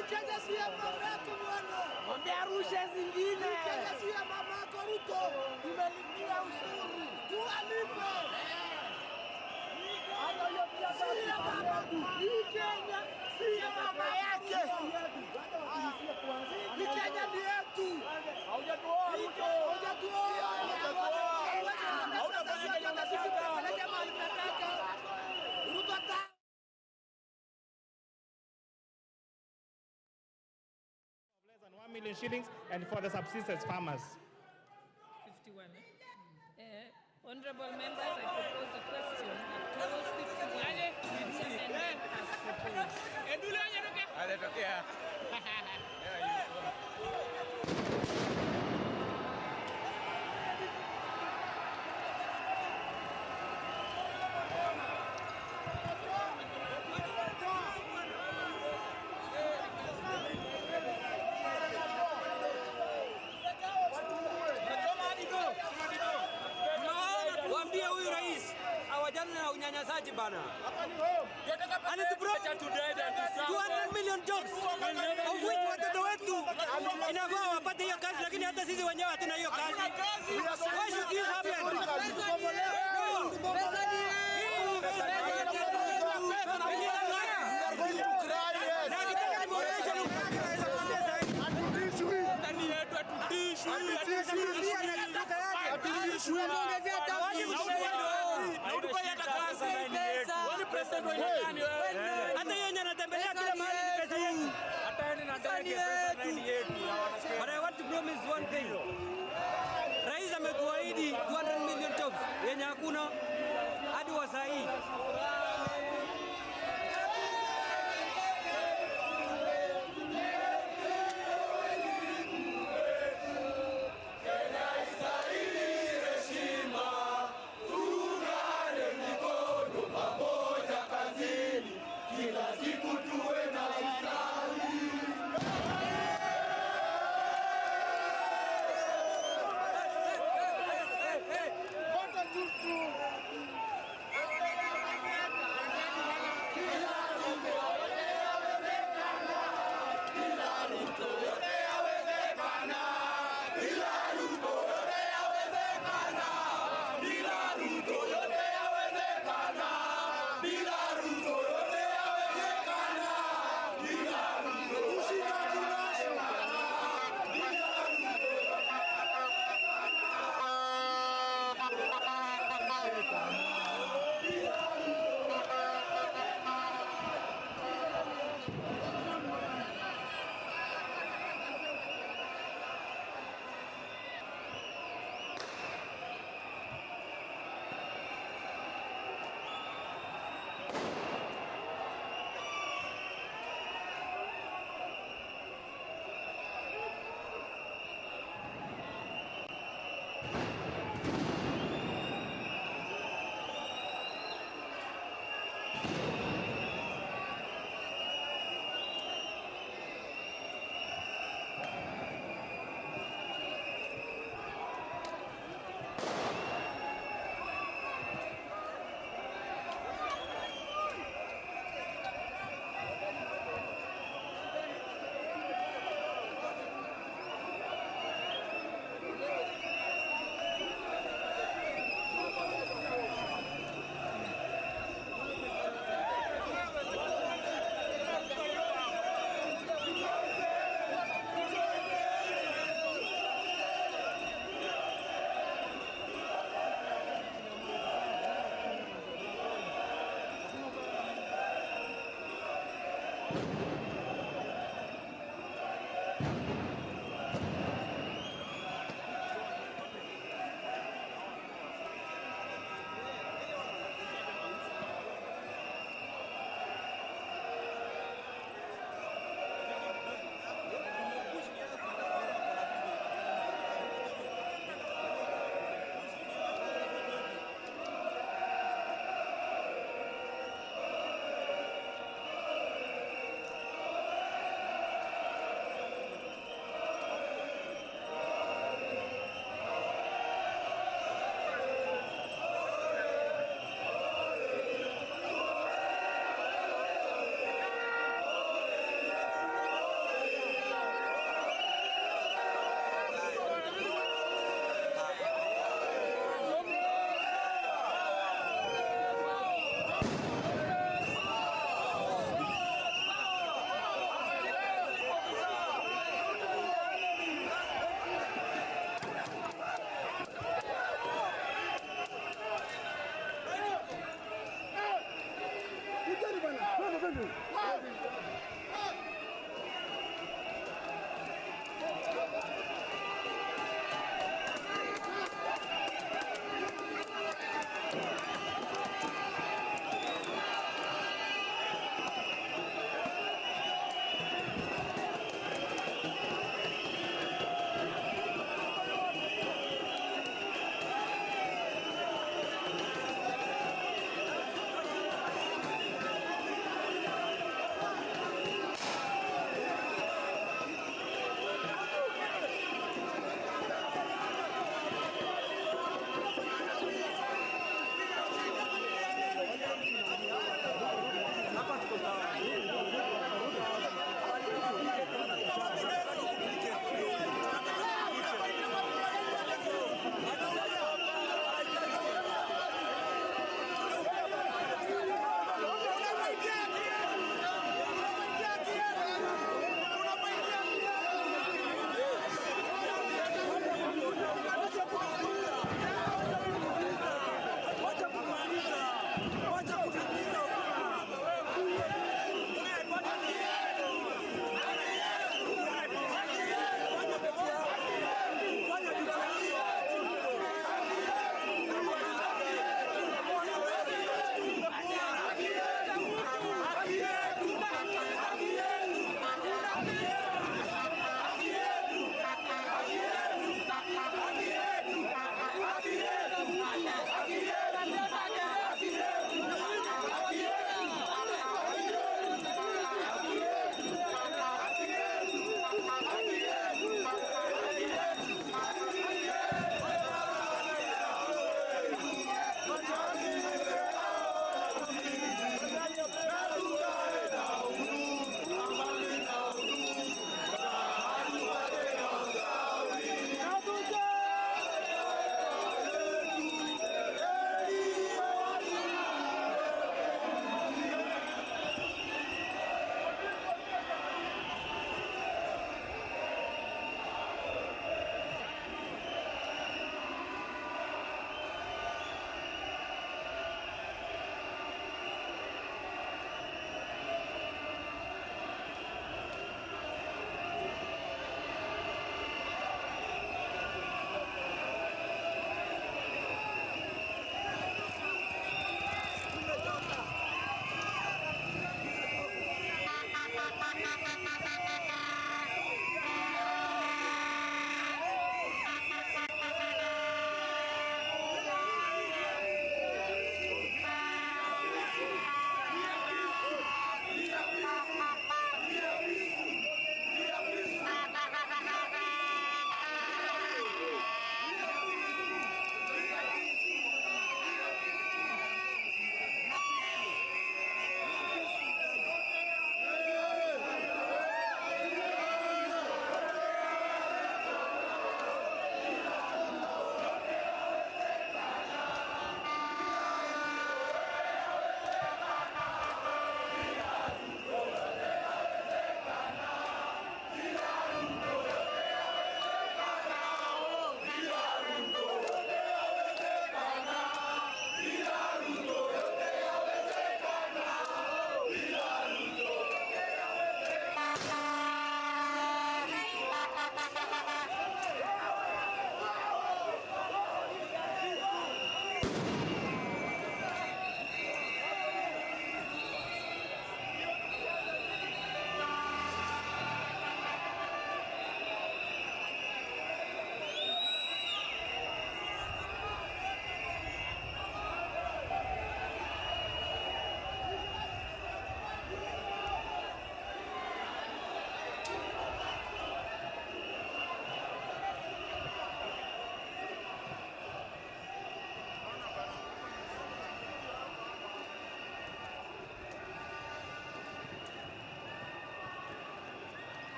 Hii Kenya si ya mama yako bwana. Mwambie arushe zingine. Hii Kenya si ya mama yako Ruto. Tumelipia ushuru. Tuwalipe. Si ya mama. Hii Kenya si ya mama yake. Hii Kenya ni yetu. Haujatuoa Ruto. Haujatuoa. Hautafanya Kenya Sisi unataka. tunapeleka mahali tunataka. Ruto ata Less than 1 million shillings and for the subsistence farmers. 51. Honorable members, I propose a question that clause 51 be amended as proposed. Anatokea. Waambie huyu rais awajane na unyanyasaji bana. 200 million jobs of which watoto wetu inafaa wapate hiyo kazi, lakini hata sisi wenyewe hatuna hiyo kazi. Why should this happen? No. Na akitaka nimuonyeshe lugha yake naweza kuambia zaidi. Hata yeye yenye anatembelea kila mahali ni pesa yetu. But I want to promise one thing. Rais ametuahidi 200 million jobs yenye hakuna.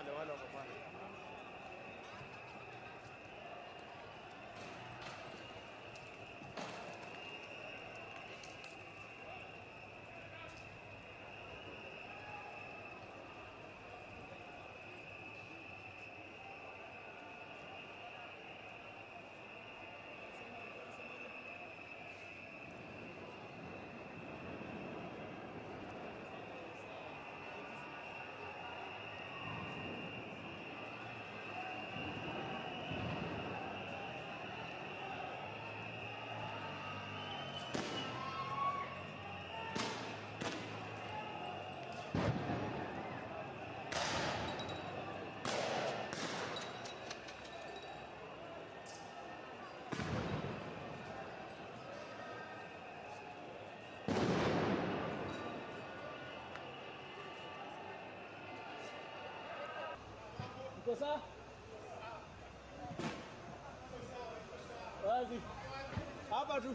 Pale wale wako pale. Uko sawa? Wazi. Hapa tu.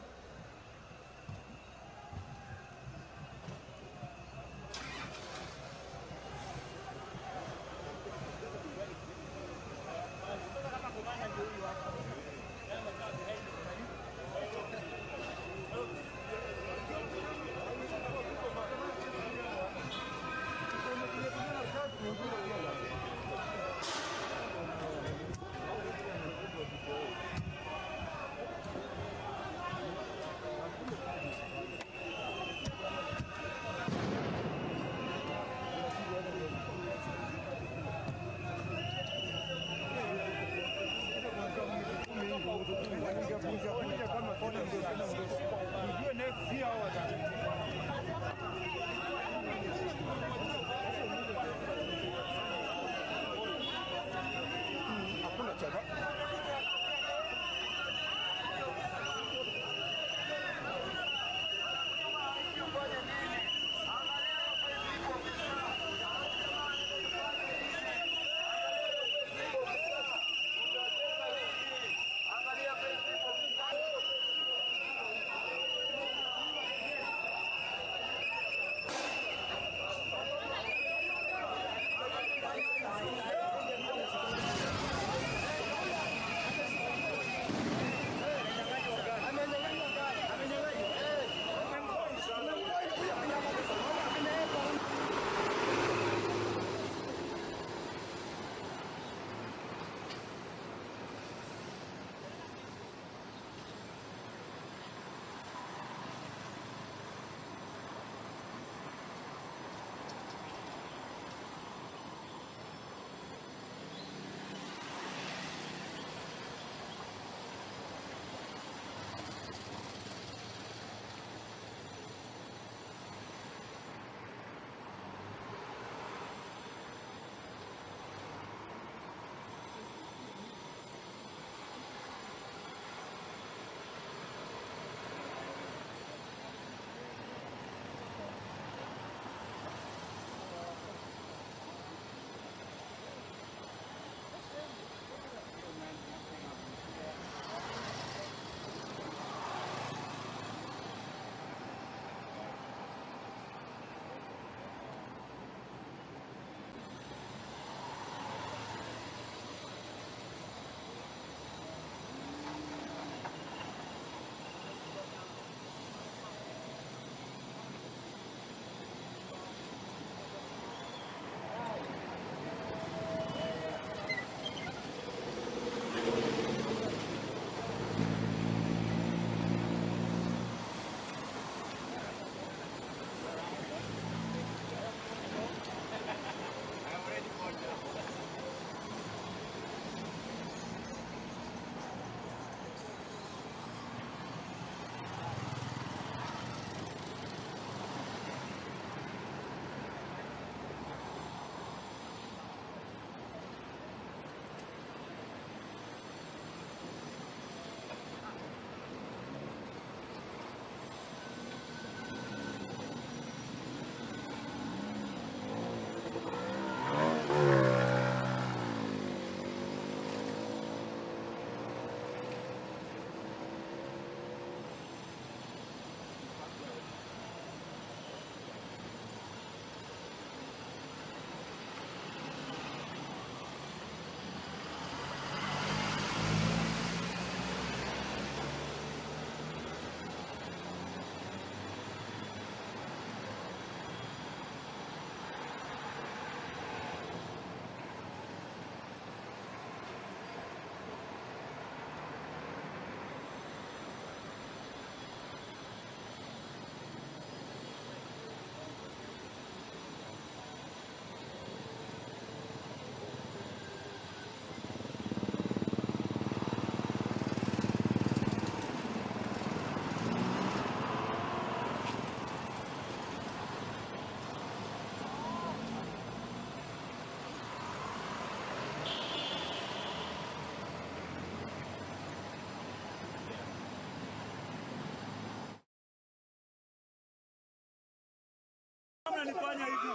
mnanifanya hivi?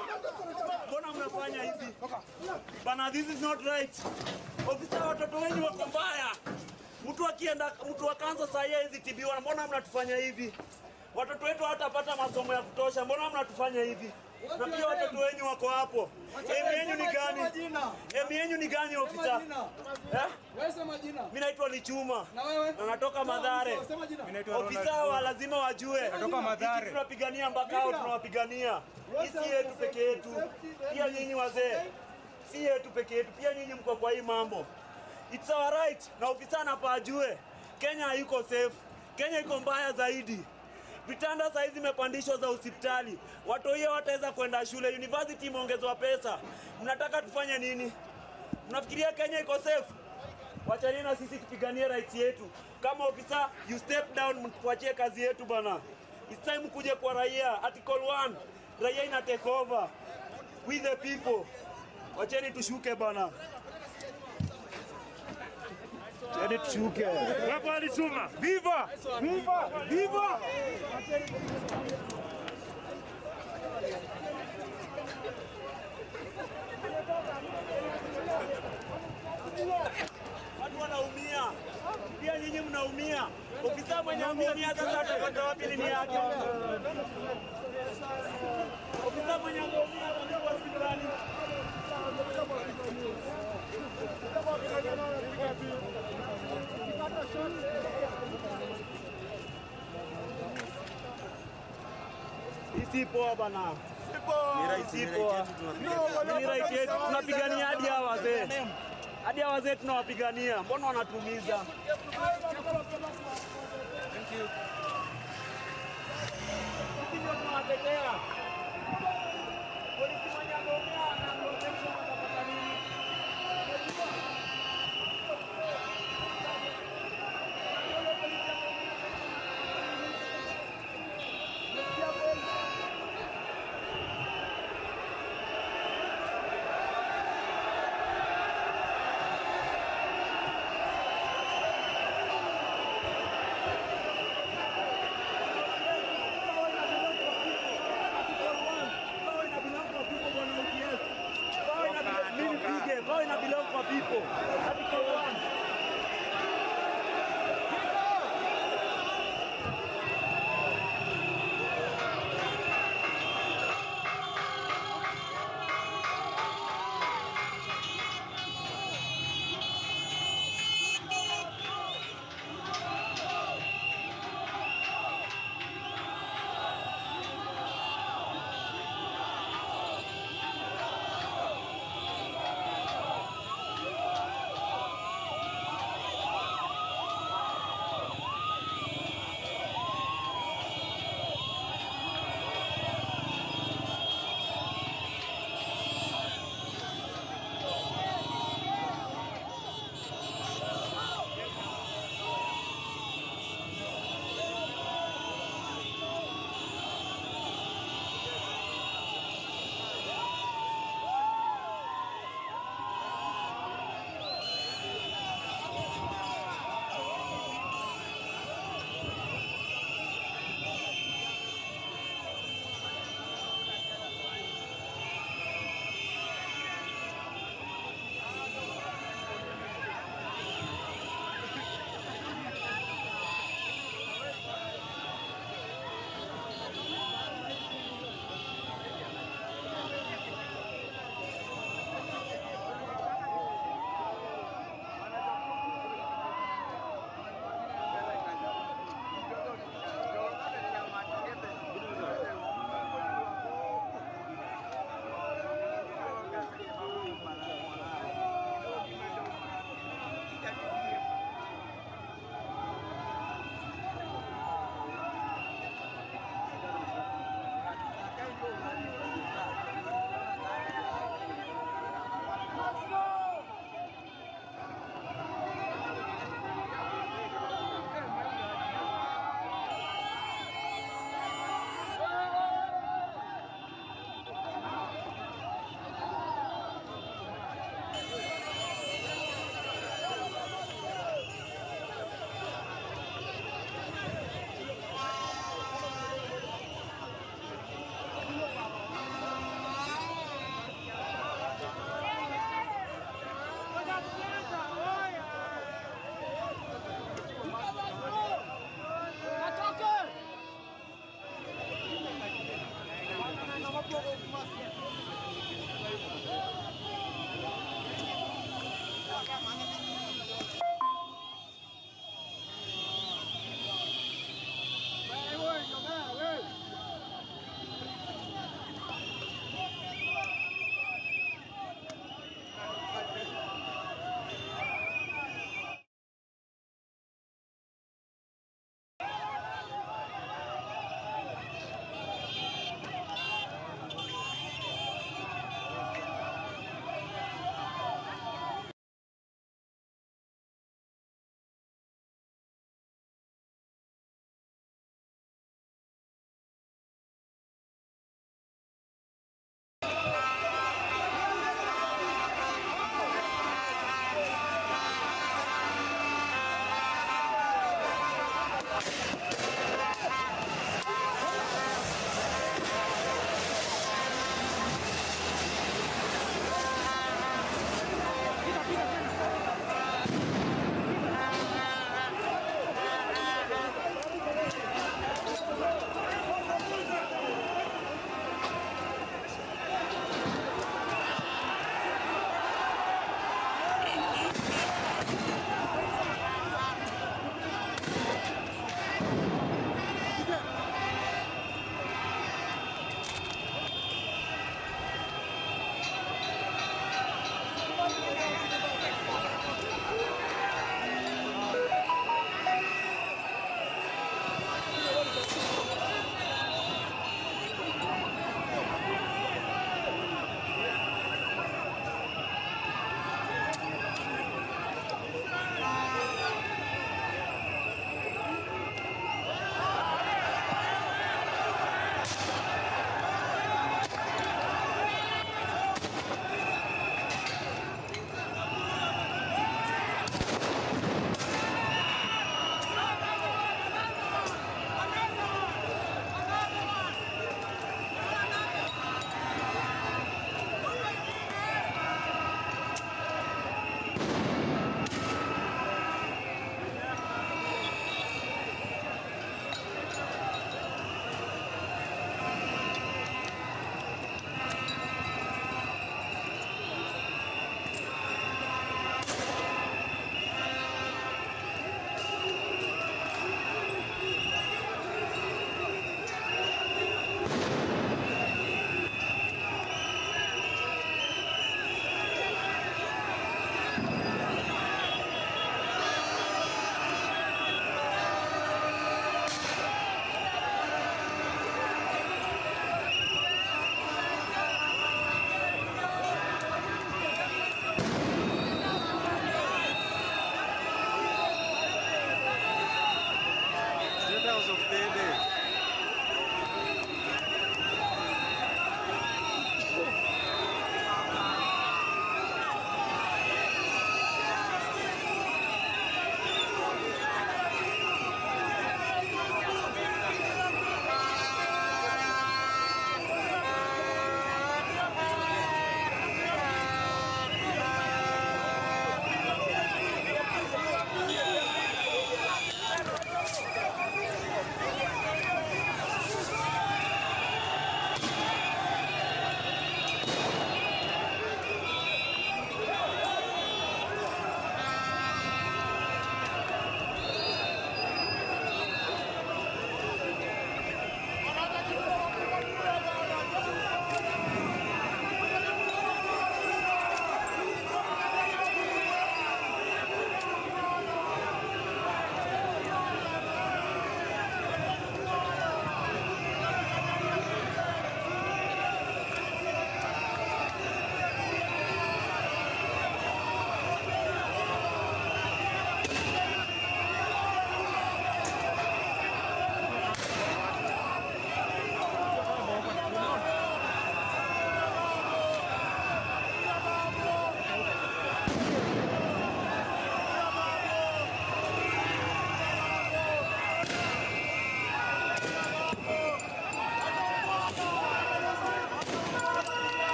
Mbona mnafanya hivi? Bana, this is not right. Ofisa, watoto wenyu wako mbaya. Mtu akienda, mtu wa kansa saa hii hawezi tibiwa. Mbona mnatufanya hivi? Watoto wetu hawatapata masomo ya kutosha. Mbona mnatufanya hivi? Na pia watoto wenyu wako hapo. Aim yenyu ni gani? Aim yenyu ni gani ofisa? Eh? Wewe sema jina. Mimi naitwa Lichuma. Na wewe? Na natoka Mathare. Sema jina. Ofisa wa lazima wajue. Natoka Mathare. Hiki tunapigania mpaka hao tunawapigania. Hii si yetu peke yetu. Pia nyinyi wazee. Si yetu peke yetu. Pia nyinyi mko kwa hii mambo. It's our right. Na ofisa anafaa ajue. Kenya haiko safe. Kenya iko mbaya zaidi. Vitanda saa hizi zimepandishwa za hospitali. Watu hiyo wataweza kwenda shule. University imeongezwa pesa. Mnataka tufanye nini? Mnafikiria Kenya iko safe? Wachani na sisi tupiganie rights yetu. Kama ofisa, you step down, mtuachie kazi yetu bana. It's time kuje kwa raia. Article 1, raia ina take over. We the people. Wacheni tushuke bana. Wacheni tushuke. Hapo alisuma. Viva! Viva! Viva! Watu wanaumia, pia nyinyi mnaumia. Ofisa mwenye ameumia sasa atapata wapi lini yake? Ofisa mwenye ameumia atapelekwa hospitali. Hii si poa bana. Hii si poa. Ni right yetu, tunapigania hadi hawa wazee. Hadi hawa wazee tunawapigania. Mbona wanatumiza? Thank you. Sisi ndio tunawatetea. Polisi mwenye ameumia na protection atapata nini? Power ina belong kwa people. Article 1.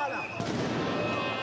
bana.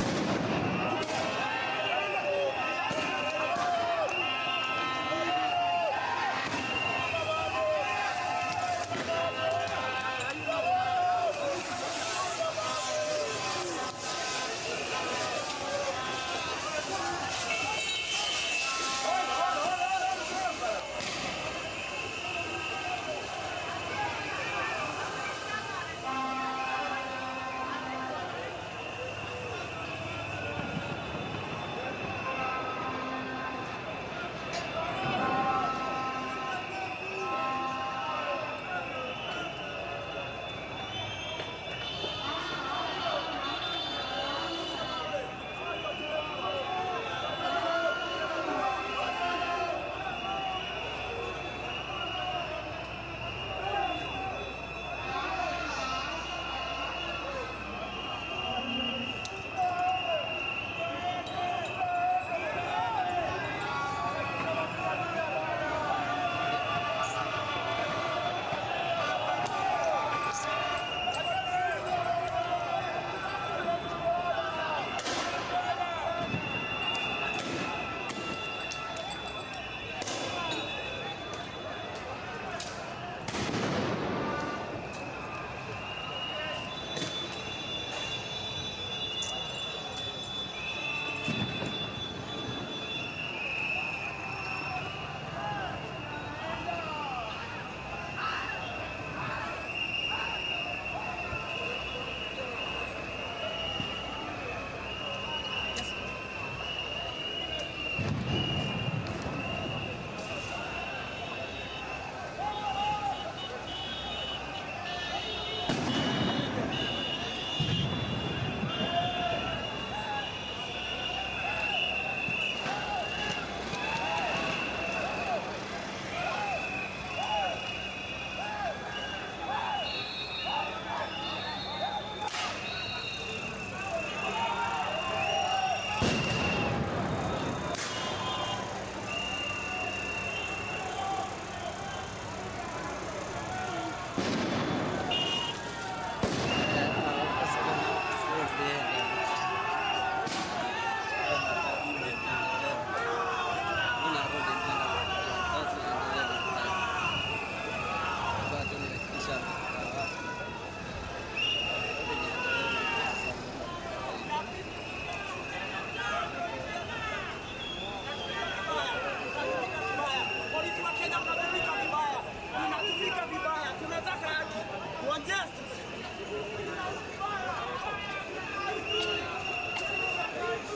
Polisi wa Kenya mnatumika vibaya, mnatumika vibaya. Tunataka haki, we want justice.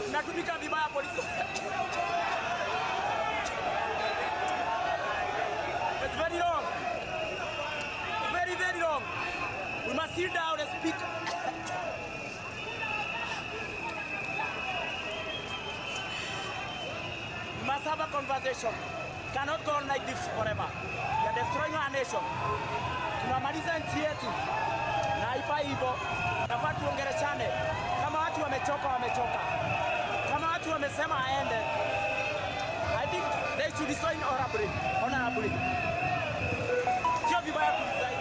Mnatumika vibaya polisi. It's very wrong. It's very, very wrong. We must sit down and speak. We must have a conversation. Cannot go on like this forever. We are destroying our nation. Tunamaliza nchi yetu na haifai hivyo. Tunafaa tuongeleshane. Kama watu wamechoka, wamechoka. Kama watu wamesema aende, I think they should resign honorably. Honorably. Sio vibaya kuresign.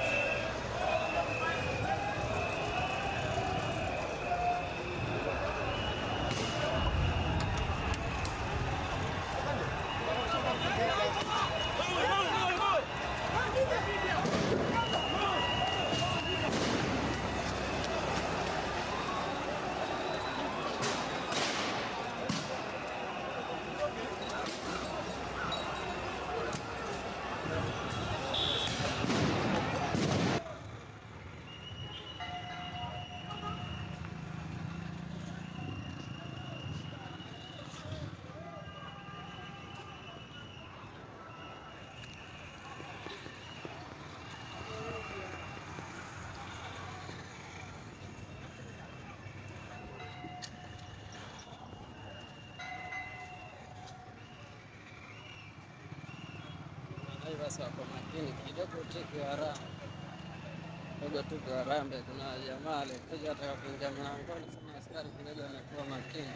Naivas wako makini kidogo tu kidogo tu kiwarambe. Kuna jamaa alikuja ataka kuingia mlangoni, sema askari kidogo amekuwa makini.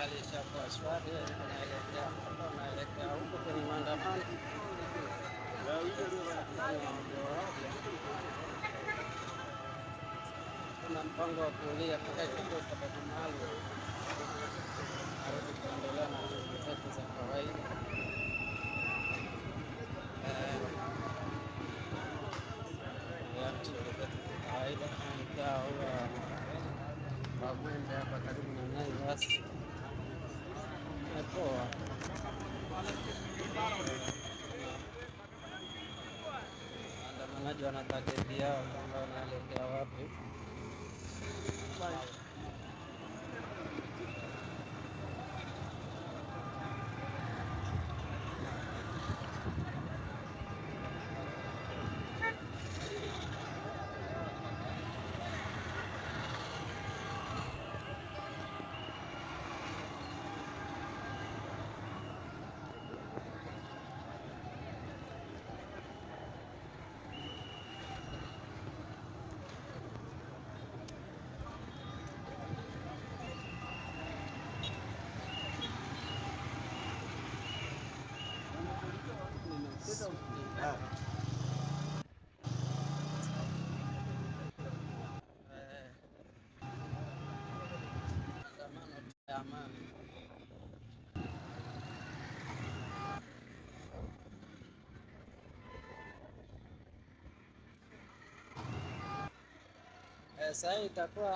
Hali ishakuwa shwari, tunaelekea hapa, naelekea huko kwenye maandamano. Kuna mpango wa kulia mpaka ifike sababu maalum, arudi kuendelea na shughuli zetu za kawaida. Endelea na shughuli zetu za kawaida. Mtaa huwa wa Mwembe hapa karibu na Naivas. Poa. Waandamanaji wana target yao kwamba wanaelekea wapi. Maandamano ya amani. Sasa itakuwa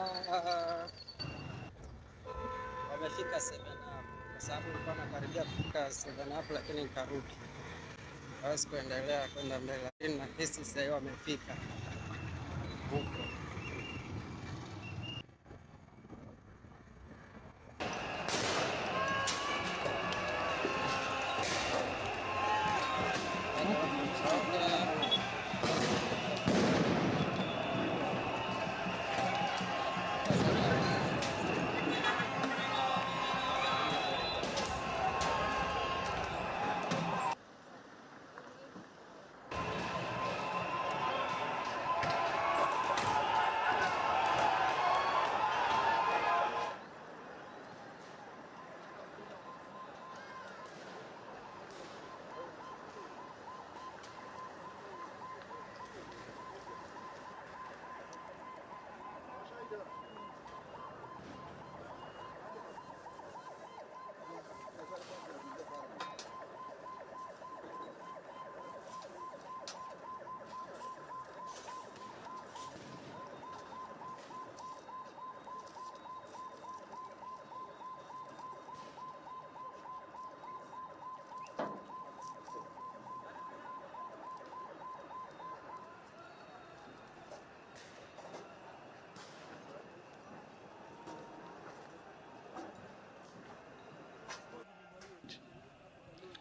wamefika 7 Up, kwa sababu nilikuwa nakaribia kufika 7 Up lakini nikarudi, hawezi kuendelea kwenda mbele, lakini nahisi sasa hivi wamefika huko.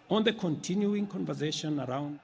On the continuing conversation around